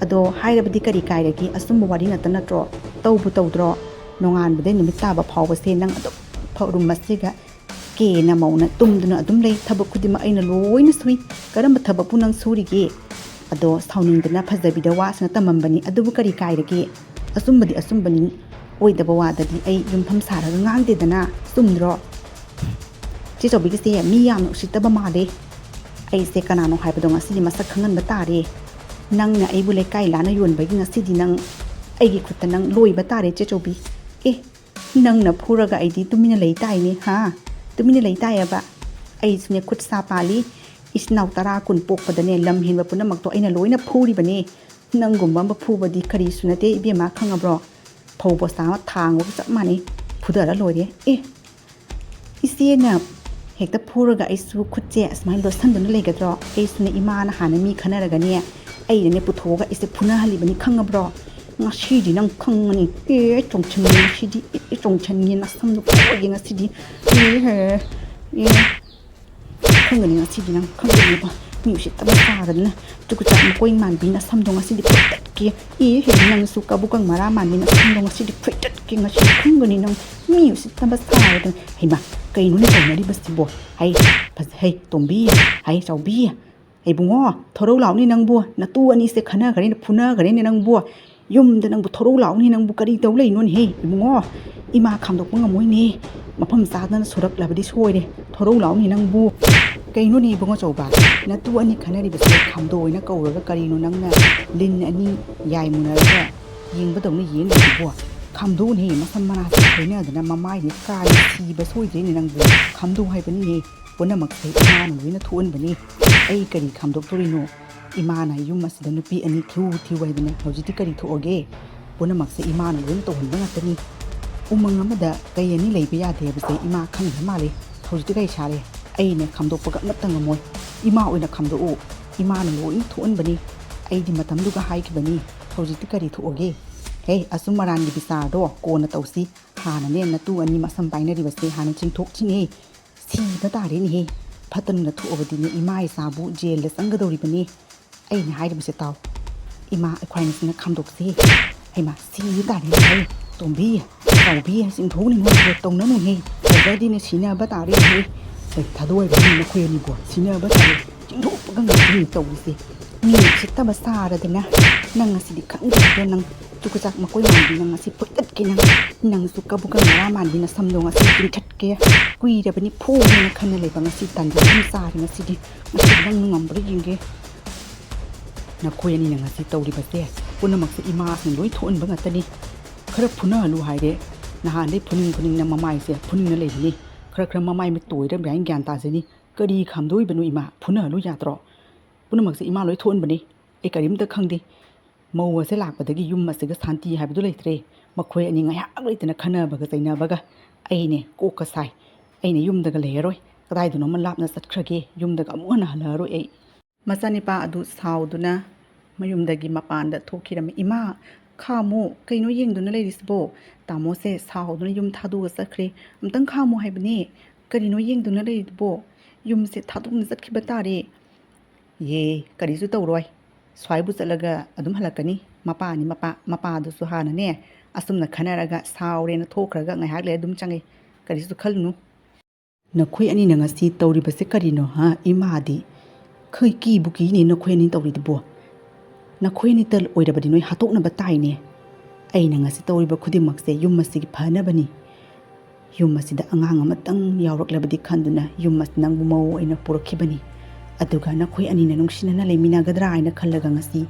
ꯑꯗꯣ ꯍꯥꯏꯔꯕꯗꯤ ꯀꯔꯤ ꯀꯥꯏꯔꯒꯦ? ꯑꯆꯨꯝꯕ ꯋꯥꯔꯤ ꯉꯥꯛꯇ ꯅꯠꯇ꯭ꯔꯣ? ꯇꯧꯕꯨ ꯇꯧꯗ꯭ꯔꯣ? ꯅꯣꯡꯉꯥꯟꯕꯗꯩ ꯅꯨꯃꯤꯠ ꯇꯥꯕ ꯐꯥꯎꯕꯁꯦ ꯅꯪ ꯑꯗꯨꯝ ꯐꯛ ꯔꯨꯝ ꯑꯁꯤꯒ ꯀꯦꯅ ꯃꯧꯅ ꯇꯨꯝꯗꯨꯅ ꯑꯗꯨꯝ ꯂꯩ꯫ ꯊꯕꯛ ꯈꯨꯗꯤꯡꯃꯛ ꯑꯩꯅ ꯂꯣꯏꯅ ꯁꯨꯏ꯫ ꯀꯔꯝꯕ ꯊꯕꯛꯄꯨ ꯅꯪ ꯁꯨꯔꯤꯒꯦ? ꯑꯗꯣ ꯁꯥꯎꯅꯤꯡꯗꯅ ꯐꯖꯕꯤꯗ ꯋꯥꯁꯤꯅ ꯇꯝꯃꯝꯕꯅꯤ꯫ ꯑꯗꯨꯕꯨ ꯀꯔꯤ ꯀꯥꯏꯔꯒꯦ? ꯑꯆꯨꯝꯕꯗꯤ ꯑꯆꯨꯝꯕꯅꯤ, ꯑꯣꯏꯗꯕ ꯋꯥꯗꯗꯤ ꯑꯩ ꯌꯨꯝꯐꯝ ꯁꯥꯔꯒ ꯉꯥꯡꯗꯦꯗꯅ꯫ ꯆꯨꯝꯗ꯭ꯔꯣ? ꯆꯦ ꯆꯧꯕꯤꯒꯤꯁꯦ ꯃꯤ ꯌꯥꯝꯅ ꯎꯁꯤꯠꯇꯕ ꯃꯥꯜꯂꯦ꯫ ꯑꯩꯁꯦ ꯀꯅꯥꯅꯣ ꯍꯥꯏꯕꯗꯣ ꯉꯁꯤꯗꯤ ꯃꯁꯛ ꯈꯪꯍꯟꯕ ꯇꯥꯔꯦ꯫ ꯅꯪꯅ ꯑꯩꯕꯨ ꯂꯩꯀꯥꯏ ꯂꯥꯟꯅ ꯌꯣꯟꯕꯒꯤ ꯉꯁꯤꯗꯤ ꯅꯪ ꯑꯩꯒꯤ ꯈꯨꯠꯇ ꯅꯪ ꯂꯣꯏꯕ ꯇꯥꯔꯦ, ꯆꯦ ꯆꯧꯕꯤ꯫ ꯑꯦ, ꯅꯪꯅ ꯐꯨꯔꯒ ꯑꯩꯗꯤ ꯇꯨꯃꯤꯟꯅ ꯂꯩ ꯇꯥꯏꯅꯦ, ꯍꯥ? ꯇꯨꯃꯤꯟꯅ ꯂꯩ ꯇꯥꯏꯌꯦꯕ? ꯑꯩꯁꯨꯅꯦ ꯈꯨꯠ ꯁꯥ ꯄꯥꯜꯂꯤ꯫ ꯏꯆꯤꯟ ꯏꯅꯥꯎ ꯇꯔꯥ ꯀꯨꯟ ꯄꯣꯛꯄꯗꯅꯦ ꯂꯝ ꯍꯦꯟꯕ ꯄꯨꯝꯅꯃꯛꯇꯣ ꯑꯩꯅ ꯂꯣꯏꯅ ꯐꯨꯔꯤꯕꯅꯦ꯫ ꯅꯪꯒꯨꯝꯕ ꯑꯃ ꯐꯨꯕꯗꯤ ꯀꯔꯤꯁꯨ ꯅꯠꯇꯦ ꯏꯕꯦꯝꯃ, ꯈꯪꯉꯕ꯭ꯔꯣ? ꯐꯧ ꯕꯣꯁꯥ ꯑꯃ ꯊꯥꯡꯕꯒ ꯆꯞ ꯃꯥꯟꯅꯩ꯫ ꯐꯨꯗꯔ ꯂꯣꯏꯔꯦ꯫ ꯑꯦ, ꯏꯆꯦꯅ ꯍꯦꯛꯇ ꯐꯨꯔꯒ ꯑꯩꯁꯨ ꯈꯨꯠꯁꯦ ꯑꯁꯨꯃꯥꯏꯅ ꯂꯣꯠꯁꯟꯗꯨꯅ ꯂꯩꯒꯗ꯭ꯔꯣ? ꯑꯩꯁꯨꯅꯦ ꯏꯃꯥꯅ ꯍꯥꯟꯅ ꯃꯤ ꯈꯟꯅꯔꯒꯅꯦ ꯑꯩꯅꯅꯦ ꯄꯨꯊꯣꯛꯑꯒ ꯑꯩꯁꯦ ꯐꯨꯅꯍꯜꯂꯤꯕꯅꯤ, ꯈꯪꯉꯕ꯭ꯔꯣ? ꯉꯁꯤꯗꯤ ꯅꯪ ꯈꯪꯉꯅꯤ꯫ ꯑꯦ, ꯆꯣꯡꯁꯟꯒꯦ ꯉꯁꯤꯗꯤ꯫ ꯑꯦ, ꯆꯣꯡꯁꯟꯒꯦ, ꯅꯁꯝꯗꯣ ꯐꯣꯏꯒꯦ ꯉꯁꯤꯗꯤ꯫ ꯑꯦ, ꯑꯦ꯫ ꯈꯪꯒꯅꯤ ꯉꯁꯤꯗꯤ ꯅꯪ, ꯈꯪꯒꯅꯤꯀꯣ꯫ ꯃꯤ ꯎꯁꯤꯠꯇꯕ ꯁꯥꯔꯗꯅ, ꯆꯨꯀꯨꯆꯥꯛ ꯃꯀꯣꯏ ꯃꯥꯟꯕꯤ ꯅꯁꯝꯗꯣ ꯉꯁꯤꯗꯤ ꯐꯣꯏꯇꯠꯀꯦ꯫ ꯏ, ꯍꯦ, ꯅꯪꯁꯨ ꯀꯕꯨꯀꯪ ꯃꯔꯥ ꯃꯥꯟꯕꯤ ꯅꯁꯝꯗꯣ ꯉꯁꯤꯗꯤ ꯐꯣꯏꯇꯠꯀꯦ꯫ ꯉꯁꯤꯗꯤ ꯈꯪꯒꯅꯤ ꯅꯪ꯫ ꯃꯤ ꯎꯁꯤꯠꯇꯕ ꯁꯥꯔꯗꯅ꯫ ꯍꯩꯃꯥ, ꯀꯩꯅꯣꯅꯦ ꯇꯧꯅꯔꯤꯕꯁꯤꯕꯣ? ꯍꯩ, ꯐꯖ-, ꯍꯩ, ꯇꯣꯝꯕꯤ, ꯍꯩ, ꯆꯥꯎꯕꯤ꯫ ꯏꯕꯨꯡꯉꯣ, ꯊꯣꯔꯧ ꯂꯥꯎꯅꯤ ꯅꯪꯕꯨ꯫ ꯅꯇꯨ ꯑꯅꯤꯁꯦ ꯈꯟꯅꯈ꯭ꯔꯦꯅꯦ, ꯐꯨꯅꯈ꯭ꯔꯦꯅꯦ ꯅꯪꯕꯨ꯫ ꯌꯨꯝꯗ ꯅꯪꯕꯨ ꯊꯣꯔꯧ ꯂꯥꯎꯅꯤ ꯅꯪꯕꯨ꯫ ꯀꯔꯤ ꯇꯧ ꯂꯩꯅꯣꯅꯦꯍꯦ ꯏꯕꯨꯡꯉꯣ? ꯏꯃꯥ ꯈꯥꯝꯗꯣꯛꯄ ꯉꯝꯃꯣꯏꯅꯦ꯫ ꯃꯐꯝ ꯆꯥꯗꯅ ꯁꯨꯔꯛꯂꯕꯗꯤ ꯁꯣꯏꯔꯦ꯫ ꯊꯣꯔꯧ ꯂꯥꯎꯅꯤ ꯅꯪꯕꯨ꯫ ꯀꯩꯅꯣꯅꯦ ꯏꯕꯨꯡꯉꯣ ꯆꯧꯕ? ꯅꯇꯨ ꯑꯅꯤ ꯈꯟꯅꯔꯤꯕꯁꯦ ꯈꯥꯝꯗꯣꯛꯑꯣꯏꯅ ꯀꯧꯔꯒ ꯀꯔꯤꯅꯣ ꯅꯪꯅ ꯂꯤꯟ ꯑꯅꯤ ꯌꯥꯏ ꯃꯨꯟꯅꯔꯒ ꯌꯦꯡꯕꯗꯧꯅ ꯌꯦꯡꯂꯤꯗꯨꯕꯣ? ꯈꯥꯝꯗꯣꯛꯎꯅꯦ, ꯃꯁꯝ ꯃꯅꯥꯁꯦ ꯈꯣꯏꯅꯗꯅ ꯃꯃꯥꯏꯅꯦ ꯀꯥꯏꯅ ꯁꯤꯕ ꯁꯣꯏꯗ꯭ꯔꯦꯅꯦ ꯅꯪꯕꯨ꯫ ꯈꯥꯝꯗꯣꯛꯎ ꯍꯥꯏꯕꯅꯤꯅꯦ꯫ ꯄꯨꯝꯅꯃꯛꯁꯦ ꯏꯃꯥꯅ ꯂꯣꯏꯅ ꯊꯣꯛꯍꯟꯕꯅꯤ꯫ ꯑꯩ ꯀꯔꯤ ꯈꯥꯝꯗꯣꯛꯇꯣꯔꯤꯅꯣ? ꯏꯃꯥꯅ ꯌꯨꯝ ꯑꯁꯤꯗ ꯅꯨꯄꯤ ꯑꯅꯤ ꯊꯤꯎ ꯊꯤꯎ ꯍꯥꯏꯗꯅ ꯍꯧꯖꯤꯛꯇꯤ ꯀꯔꯤ ꯊꯣꯛꯑꯒꯦ? ꯄꯨꯝꯅꯃꯛꯁꯦ ꯏꯃꯥꯅ ꯂꯣꯏꯅ ꯇꯧꯍꯟꯕ ꯉꯥꯛꯇꯅꯤ꯫ ꯎꯃꯪ ꯑꯃꯗ ꯀꯩ ꯑꯅꯤ ꯂꯩꯕ ꯌꯥꯗꯦ ꯍꯥꯏꯕꯁꯦ ꯏꯃꯥ ꯈꯪꯗ꯭ꯔ ꯃꯥꯜꯂꯦ꯫ ꯍꯧꯖꯤꯛꯇꯤ ꯀꯔꯤ ꯁꯥꯔꯦ? ꯑꯩꯅ ꯈꯥꯝꯗꯣꯛꯄꯒ ꯑꯃꯠꯇ ꯉꯝꯃꯣꯏ꯫ ꯏꯃꯥ ꯑꯣꯏꯅ ꯈꯥꯝꯗꯣꯛꯎ꯫ ꯏꯃꯥꯅ ꯂꯣꯏꯅ ꯊꯣꯛꯍꯟꯕꯅꯤ꯫ ꯑꯩꯗꯤ ꯃꯇꯝꯗꯨꯒ ꯍꯥꯏꯈꯤꯕꯅꯤ꯫ ꯍꯧꯖꯤꯛꯇꯤ ꯀꯔꯤ ꯊꯣꯛꯑꯒꯦ? ꯍꯦ, ꯑꯆꯨꯝ ꯑꯔꯥꯟꯒꯤ ꯕꯤꯆꯥꯔꯗꯣ ꯀꯣꯟꯅ ꯇꯧꯁꯤ꯫ ꯍꯥꯟꯅꯅꯦ ꯅꯇꯨ ꯑꯅꯤ ꯃꯁꯝ ꯄꯥꯏꯅꯔꯤꯕꯁꯦ ꯍꯥꯟꯅ ꯆꯤꯡꯊꯣꯛꯁꯤꯅꯦ꯫ ꯁꯤꯕ ꯇꯥꯔꯦꯅꯦꯍꯦ꯫ ꯐꯠꯇꯅ ꯊꯣꯛꯑꯕꯗꯤꯅꯦ ꯏꯃꯥ ꯏꯆꯥꯕꯨ ꯖꯦꯜꯗ ꯆꯪꯒꯗꯧꯔꯤꯕꯅꯤ꯫ ꯑꯩꯅ ꯍꯥꯏꯔꯤꯕꯁꯦ ꯇꯥꯎ꯫ ꯏꯃꯥ ꯑꯩꯈꯣꯏꯅꯤꯁꯤꯅ ꯈꯥꯝꯗꯣꯛꯁꯤ꯫ ꯍꯩꯃꯥ, ꯁꯤꯕ ꯇꯥꯔꯦꯅꯦꯍꯦ꯫ ꯇꯣꯝꯕꯤ, ꯆꯥꯎꯕꯤ, ꯆꯤꯡꯊꯣꯛꯅꯤꯡꯉꯣꯏ ꯇꯧꯅꯅꯨꯍꯦ꯫ ꯇꯧꯗ꯭ꯔꯗꯤꯅꯦ ꯁꯤꯅꯕ ꯇꯥꯔꯦꯅꯦꯍꯦ꯫ ꯑꯩ ꯊꯥꯗꯣꯛꯑꯣꯏꯕꯅꯤ ꯅꯈꯣꯏ ꯑꯅꯤꯕꯨ꯫ ꯁꯤꯅꯕ ꯇꯥꯔꯦ꯫ ꯆꯤꯡꯊꯣꯛꯄꯒ ꯉꯝꯗꯦ ꯇꯧꯔꯤꯁꯦ꯫ ꯃꯤ ꯎꯁꯤꯠꯇꯕ ꯁꯥꯔꯗꯅ꯫ ꯅꯪ ꯉꯁꯤꯗꯤ ꯈꯪꯗ꯭ꯔꯤꯗꯣ ꯅꯪ꯫ ꯆꯨꯀꯨꯆꯥꯛ ꯃꯀꯣꯏ ꯃꯥꯟꯕꯤ ꯅꯪ ꯉꯁꯤ ꯐꯨꯠꯇꯠꯀꯦ ꯅꯪ꯫ ꯅꯪꯁꯨ ꯀꯕꯨꯀꯪ ꯃꯔꯥ ꯃꯥꯟꯕꯤ ꯅꯁꯝꯗꯣ ꯉꯁꯤ ꯆꯤꯡꯊꯠꯀꯦ꯫ ꯀꯨꯏꯔꯕꯅꯤ ꯐꯨꯒꯦꯅ ꯈꯟꯅ ꯂꯩꯕ ꯉꯁꯤ ꯇꯥꯟꯖꯥ ꯑꯗꯨꯝ ꯆꯥꯔꯦ ꯉꯁꯤꯗꯤ꯫ ꯉꯁꯤ ꯅꯪ ꯉꯝꯕ꯭ꯔꯥ ꯌꯦꯡꯒꯦ꯫ ꯅꯈꯣꯏ ꯑꯅꯤꯅ ꯉꯁꯤ ꯇꯧꯔꯤꯕꯁꯦ ꯄꯨꯝꯅꯃꯛꯁꯦ ꯏꯃꯥꯁꯤꯅ ꯂꯣꯏ ꯊꯣꯛꯍꯟꯕ ꯉꯥꯛꯇꯅꯤ꯫ ꯈꯔ ꯐꯨꯅꯍꯜꯂꯨ ꯍꯥꯏꯔꯦ꯫ ꯅꯍꯥꯟꯗꯩ ꯐꯨꯅꯤꯡ ꯐꯨꯅꯤꯡꯅ ꯃꯃꯥꯏꯁꯦ ꯐꯨꯅꯤꯡꯅ ꯂꯩꯕꯅꯤ꯫ ꯈꯔ ꯈꯔ ꯃꯃꯥꯏ ꯃꯤꯠ ꯇꯣꯏꯔꯕ꯭ꯔꯥ ꯍꯥꯏꯅ ꯒ꯭ꯌꯥꯟ ꯇꯥꯖꯅꯤ꯫ ꯀꯔꯤ ꯈꯥꯝꯗꯣꯛꯏꯕꯅꯣ ꯏꯃꯥ? ꯐꯨꯅꯍꯜꯂꯨ ꯌꯥꯗ꯭ꯔꯣ? ꯄꯨꯝꯅꯃꯛꯁꯦ ꯏꯃꯥ ꯂꯣꯏ ꯊꯣꯛꯍꯟꯕꯅꯤ꯫ ꯑꯩ ꯀꯔꯤꯝꯇ ꯈꯪꯗꯦ꯫ ꯃꯧ ꯑꯁꯦ ꯂꯥꯛꯄꯗꯒꯤ ꯌꯨꯝ ꯑꯁꯤꯒ ꯁꯥꯟꯇꯤ ꯍꯥꯏꯕꯗꯨ ꯂꯩꯇ꯭ꯔꯦ꯫ ꯃꯈꯣꯏ ꯑꯅꯤ ꯉꯥꯏꯍꯥꯛ ꯂꯩꯇꯅ ꯈꯟꯅꯕꯒ ꯆꯩꯅꯕꯒ꯫ ꯑꯩꯅꯦ ꯀꯣꯛꯀ ꯁꯥꯏ꯫ ꯑꯩꯅ ꯌꯨꯝꯗꯒ ꯂꯩꯔꯔꯣꯏ꯫ ꯀꯗꯥꯏꯗꯅꯣꯃ ꯂꯥꯞꯅ ꯆꯠꯈ꯭ꯔꯒꯦ꯫ ꯌꯨꯝꯗꯒ ꯑꯃꯨꯛ ꯍꯟꯅ ꯍꯜꯂꯛꯑꯔꯣꯏ ꯑꯩ꯫ ꯃꯆꯥꯅꯤꯄꯥ ꯑꯗꯨ ꯁꯥꯎꯗꯨꯅ ꯃꯌꯨꯝꯗꯒꯤ ꯃꯄꯥꯟꯗ ꯊꯣꯛꯈꯤꯔꯝꯃꯤ꯫ "ꯏꯃꯥ, ꯈꯥꯝꯃꯣ, ꯀꯩꯅꯣ ꯌꯦꯡꯗꯨꯅ ꯂꯩꯔꯤꯁꯤꯕꯣ? ꯇꯥꯃꯣꯁꯦ ꯁꯥꯎꯗꯨꯅ ꯌꯨꯝ ꯊꯥꯗꯣꯛꯑ ꯆꯠꯈ꯭ꯔꯦ꯫ ꯑꯝꯇꯪ ꯈꯥꯝꯃꯣ ꯍꯥꯏꯕꯅꯦ꯫ ꯀꯔꯤꯅꯣ ꯌꯦꯡꯗꯨꯅ ꯂꯩꯔꯤꯗꯨꯕꯣ?" ꯌꯨꯝꯁꯦ ꯊꯥꯗꯣꯛꯅ ꯆꯠꯈꯤꯕ ꯇꯥꯔꯦ꯫ ꯌꯦ, ꯀꯔꯤꯁꯨ ꯇꯧꯔꯣꯏ꯫ ꯁ꯭ꯋꯥꯏꯕꯨ ꯆꯠꯂꯒ ꯑꯗꯨꯝ ꯍꯜꯂꯛꯀꯅꯤ꯫ ꯃꯄꯥꯅꯤ ꯃꯄꯥ, ꯃꯄꯥꯗꯨꯁꯨ ꯍꯥꯟꯅꯅꯦ ꯑꯁꯨꯝꯅ ꯈꯟꯅꯔꯒ ꯁꯥꯎꯔꯦꯅ ꯊꯣꯛꯈ꯭ꯔꯒ ꯉꯥꯏꯍꯥꯛ ꯂꯩꯔ ꯑꯗꯨꯝ ꯆꯪꯉꯦ꯫ ꯀꯔꯤꯁꯨ ꯈꯜꯂꯨꯅꯨ꯫ ꯅꯈꯣꯏ ꯑꯅꯤꯅ ꯉꯁꯤ ꯇꯧꯔꯤꯕꯁꯦ ꯀꯔꯤꯅꯣ, ꯍꯥ? ꯏꯃꯥꯗꯤ꯫ ꯈꯩ ꯀꯤꯕꯨ ꯀꯤꯅꯦ ꯅꯈꯣꯏ ꯑꯅꯤ ꯇꯧꯔꯤꯗꯨꯕꯣ꯫ ꯅꯈꯣꯏ ꯑꯅꯤꯇ ꯑꯣꯏꯔꯕꯗꯤ ꯅꯣꯏ ꯍꯥꯠꯇꯣꯛꯅꯕ ꯇꯥꯏꯅꯦ꯫ ꯑꯩꯅ ꯉꯁꯤ ꯇꯧꯔꯤꯕ ꯈꯨꯗꯤꯡꯃꯛꯁꯦ ꯌꯨꯝ ꯑꯁꯤꯒꯤ ꯐꯅꯕꯅꯤ꯫ ꯌꯨꯝ ꯑꯁꯤꯗ ꯑꯉꯥꯡ ꯑꯃꯇꯪ ꯌꯥꯎꯔꯛꯂꯕꯗꯤ ꯈꯟꯗꯨꯅ ꯌꯨꯝ ꯑꯁꯤ ꯅꯪꯕꯨ ꯃꯧ ꯑꯣꯏꯅ ꯄꯨꯔꯛꯈꯤꯕꯅꯤ꯫ ꯑꯗꯨꯒ ꯅꯈꯣꯏ ꯑꯅꯤꯅ ꯅꯨꯡꯁꯤꯅꯅ ꯂꯩꯃꯤꯟꯅꯒꯗ꯭ꯔꯥ ꯍꯥꯏꯅ ꯈꯜꯂꯒ ꯉꯁꯤ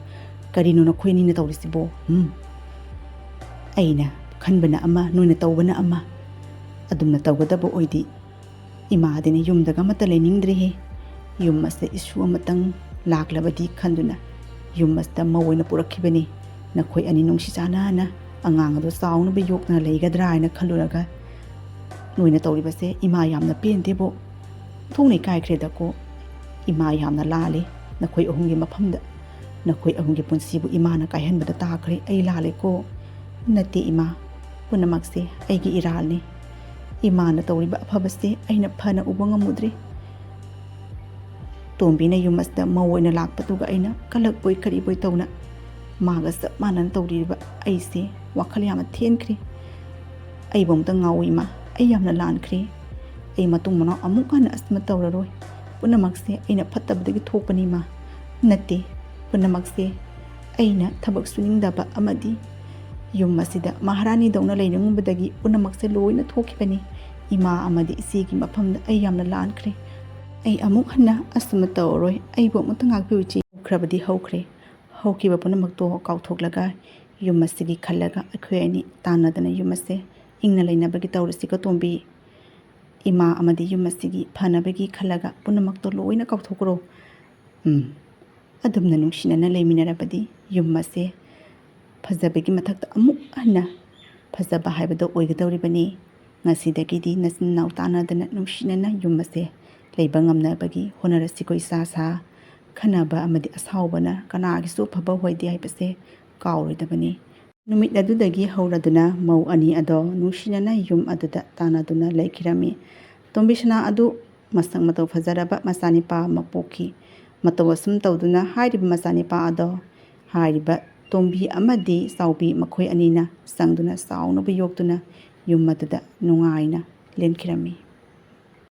ꯀꯔꯤꯅꯣ ꯅꯈꯣꯏ ꯑꯅꯤꯅ ꯇꯧꯔꯤꯁꯤꯕꯣ? ꯎꯝ? ꯑꯩꯅ ꯈꯟꯕꯅ ꯑꯃ, ꯅꯣꯏꯅ ꯇꯧꯕꯅ ꯑꯃ꯫ ꯑꯗꯨꯝꯅ ꯇꯧꯒꯗꯕ ꯑꯣꯏꯗꯤ ꯏꯃꯥꯗꯤꯅ ꯌꯨꯝꯗꯒ ꯑꯃꯠꯇ ꯂꯩꯅꯤꯡꯗ꯭ꯔꯦꯍꯦ꯫ ꯌꯨꯝ ꯑꯁꯤꯗ ꯏꯁꯨ ꯑꯃꯇꯪ ꯂꯥꯛꯂꯕꯗꯤ ꯈꯟꯗꯨꯅ ꯌꯨꯝ ꯑꯁꯤꯗ ꯃꯧ ꯑꯣꯏꯅ ꯄꯨꯔꯛꯈꯤꯕꯅꯤ꯫ ꯅꯈꯣꯏ ꯑꯅꯤ ꯅꯨꯡꯁꯤ ꯆꯥꯟꯅꯅ ꯑꯉꯥꯡ ꯑꯗꯨ ꯆꯥꯎꯅꯕ ꯌꯣꯛꯇꯅ ꯂꯩꯒꯗ꯭ꯔꯥ ꯍꯥꯏꯅ ꯈꯜꯂꯨꯔꯒ ꯅꯣꯏꯅ ꯇꯧꯔꯤꯕꯁꯦ ꯏꯃꯥ ꯌꯥꯝꯅ ꯄꯦꯟꯗꯦꯕꯣ꯫ ꯊꯣꯡꯅ ꯏꯀꯥꯏꯈ꯭ꯔꯦꯗꯀꯣ꯫ ꯏꯃꯥ ꯌꯥꯝꯅ ꯂꯥꯜꯂꯦ ꯅꯈꯣꯏ ꯑꯍꯨꯝꯒꯤ ꯃꯐꯝꯗ꯫ ꯅꯈꯣꯏ ꯑꯍꯨꯝꯒꯤ ꯄꯨꯟꯁꯤꯕꯨ ꯏꯃꯥꯅ ꯀꯥꯏꯍꯟꯕꯗ ꯇꯥꯈ꯭ꯔꯦ꯫ ꯑꯩ ꯂꯥꯜꯂꯦꯀꯣ꯫ ꯅꯠꯇꯦ ꯏꯃꯥ, ꯄꯨꯝꯅꯃꯛꯁꯦ ꯑꯩꯒꯤ ꯏꯔꯥꯜꯅꯤ꯫ ꯏꯃꯥꯅ ꯇꯧꯔꯤꯕ ꯑꯐꯕꯁꯦ ꯑꯩꯅ ꯐꯅ ꯎꯕ ꯉꯝꯃꯨꯗ꯭ꯔꯦ꯫ ꯇꯣꯝꯕꯤꯅ ꯌꯨꯝ ꯑꯁꯤꯗ ꯃꯧ ꯑꯣꯏꯅ ꯂꯥꯛꯄꯗꯨꯒ ꯑꯩꯅ ꯀꯜꯂꯛꯄꯣꯏ ꯀꯔꯤꯕꯣꯏ ꯇꯧꯅ ꯃꯥꯒ ꯆꯞ ꯃꯥꯟꯅꯅ ꯇꯧꯔꯤꯕ ꯑꯩꯁꯦ ꯋꯥꯈꯜ ꯌꯥꯝꯅ ꯊꯦꯟꯈ꯭ꯔꯦ꯫ ꯑꯩꯕꯨ ꯑꯃꯨꯛꯇ ꯉꯥꯎꯏ ꯏꯃꯥ, ꯑꯩ ꯌꯥꯝꯅ ꯂꯥꯟꯈ꯭ꯔꯦ꯫ ꯑꯩ ꯃꯇꯨꯡ ꯃꯅꯥꯎ ꯑꯃꯨꯛ ꯍꯟꯅ ꯑꯁꯨꯝꯅ ꯇꯧꯔꯔꯣꯏ꯫ ꯄꯨꯝꯅꯃꯛꯁꯦ ꯑꯩꯅ ꯐꯠꯇꯕꯗꯒꯤ ꯊꯣꯛꯄꯅꯤ ꯏꯃꯥ꯫ ꯅꯠꯇꯦ, ꯄꯨꯝꯅꯃꯛꯁꯦ ꯑꯩꯅ ꯊꯕꯛ ꯁꯨꯅꯤꯡꯗꯕ ꯑꯃꯗꯤ ꯌꯨꯝ ꯑꯁꯤꯗ ꯃꯍꯥꯔꯥꯅꯤꯗꯧꯅ ꯂꯩꯅꯤꯡꯕꯗꯒꯤ ꯄꯨꯝꯅꯃꯛꯁꯦ ꯂꯣꯏꯅ ꯊꯣꯛꯈꯤꯕꯅꯤ꯫ ꯏꯃꯥ ꯑꯃꯗꯤ ꯏꯆꯦꯒꯤ ꯃꯐꯝꯗ ꯑꯩ ꯌꯥꯝꯅ ꯂꯥꯟꯈ꯭ꯔꯦ꯫ ꯑꯩ ꯑꯃꯨꯛ ꯍꯟꯅ ꯑꯁꯨꯝꯅ ꯇꯧꯔꯔꯣꯏ꯫ ꯑꯩꯕꯨ ꯑꯃꯨꯛꯇ ꯉꯥꯛꯄꯤꯌꯨ ꯏꯆꯦ꯫ ꯍꯧꯈ꯭ꯔꯕꯗꯤ ꯍꯧꯈ꯭ꯔꯦ꯫ ꯍꯧꯈꯤꯕ ꯄꯨꯝꯅꯃꯛꯇꯣ ꯀꯥꯎꯊꯣꯛꯂꯒ ꯌꯨꯝ ꯑꯁꯤꯒꯤ ꯈꯜꯂꯒ ꯑꯩꯈꯣꯏ ꯑꯅꯤ ꯇꯥꯟꯅꯗꯅ ꯌꯨꯝ ꯑꯁꯦ ꯏꯪꯅ ꯂꯩꯅꯕꯒꯤ ꯇꯧꯔꯁꯤꯀꯣ ꯇꯣꯝꯕꯤ꯫ ꯏꯃꯥ ꯑꯃꯗꯤ ꯌꯨꯝ ꯑꯁꯤꯒꯤ ꯐꯅꯕꯒꯤ ꯈꯜꯂꯒ ꯄꯨꯝꯅꯃꯛꯇꯣ ꯂꯣꯏꯅ ꯀꯥꯎꯊꯣꯛꯈ꯭ꯔꯣ꯫ ꯎꯝ, ꯑꯗꯨꯝꯅ ꯅꯨꯡꯁꯤꯅꯅ ꯂꯩꯃꯤꯟꯅꯔꯕꯗꯤ ꯌꯨꯝ ꯑꯁꯦ ꯐꯖꯕꯒꯤ ꯃꯊꯛꯇ ꯑꯃꯨꯛ ꯍꯟꯅ ꯐꯖꯕ ꯍꯥꯏꯕꯗꯣ ꯑꯣꯏꯒꯗꯧꯔꯤꯕꯅꯤ꯫ ꯉꯁꯤꯗꯒꯤꯗꯤ ꯅꯆꯤꯟ ꯅꯅꯥꯎ ꯇꯥꯟꯅꯗꯅ ꯅꯨꯡꯁꯤꯅꯅ ꯌꯨꯝ ꯑꯁꯦ ꯂꯩꯕ ꯉꯝꯅꯕꯒꯤ ꯍꯣꯠꯅꯔꯁꯤꯀꯣ ꯏꯆꯥ ꯁꯥ꯫ ꯈꯟꯅꯕ ꯑꯃꯗꯤ ꯑꯁꯥꯎꯕꯅ ꯀꯅꯥꯒꯤꯁꯨ ꯑꯐꯕ ꯑꯣꯏꯗꯦ ꯍꯥꯏꯕꯁꯦ ꯀꯥꯎꯔꯣꯏꯗꯕꯅꯤ꯫ ꯅꯨꯃꯤꯠ ꯑꯗꯨꯗꯒꯤ ꯍꯧꯔꯗꯨꯅ ꯃꯧ ꯑꯅꯤ ꯑꯗꯣ ꯅꯨꯡꯁꯤꯅꯅ ꯌꯨꯝ ꯑꯗꯨꯗ ꯇꯥꯟꯅꯗꯨꯅ ꯂꯩꯈꯤꯔꯝꯃꯤ꯫ ꯇꯣꯝꯕꯤꯁꯅꯥ ꯑꯗꯨ ꯃꯁꯛ ꯃꯇꯧ ꯐꯖꯔꯕ ꯃꯆꯥꯅꯤꯄꯥ ꯑꯃ ꯄꯣꯛꯈꯤ꯫ ꯃꯇꯧ ꯑꯁꯨꯝ ꯇꯧꯗꯨꯅ ꯍꯥꯏꯔꯤꯕ ꯃꯆꯥꯅꯤꯄꯥ ꯑꯗꯣ ꯍꯥꯏꯔꯤꯕ ꯇꯣꯝꯕꯤ ꯑꯃꯗꯤ ꯆꯥꯎꯕꯤ ꯃꯈꯣꯏ ꯑꯅꯤꯅ ꯆꯪꯗꯨꯅ ꯆꯥꯎꯅꯕ ꯌꯣꯛꯇꯨꯅ ꯌꯨꯝ ꯑꯗꯨꯗ ꯅꯨꯡꯉꯥꯏꯅ ꯂꯦꯟꯈꯤꯔꯝꯃꯤ꯫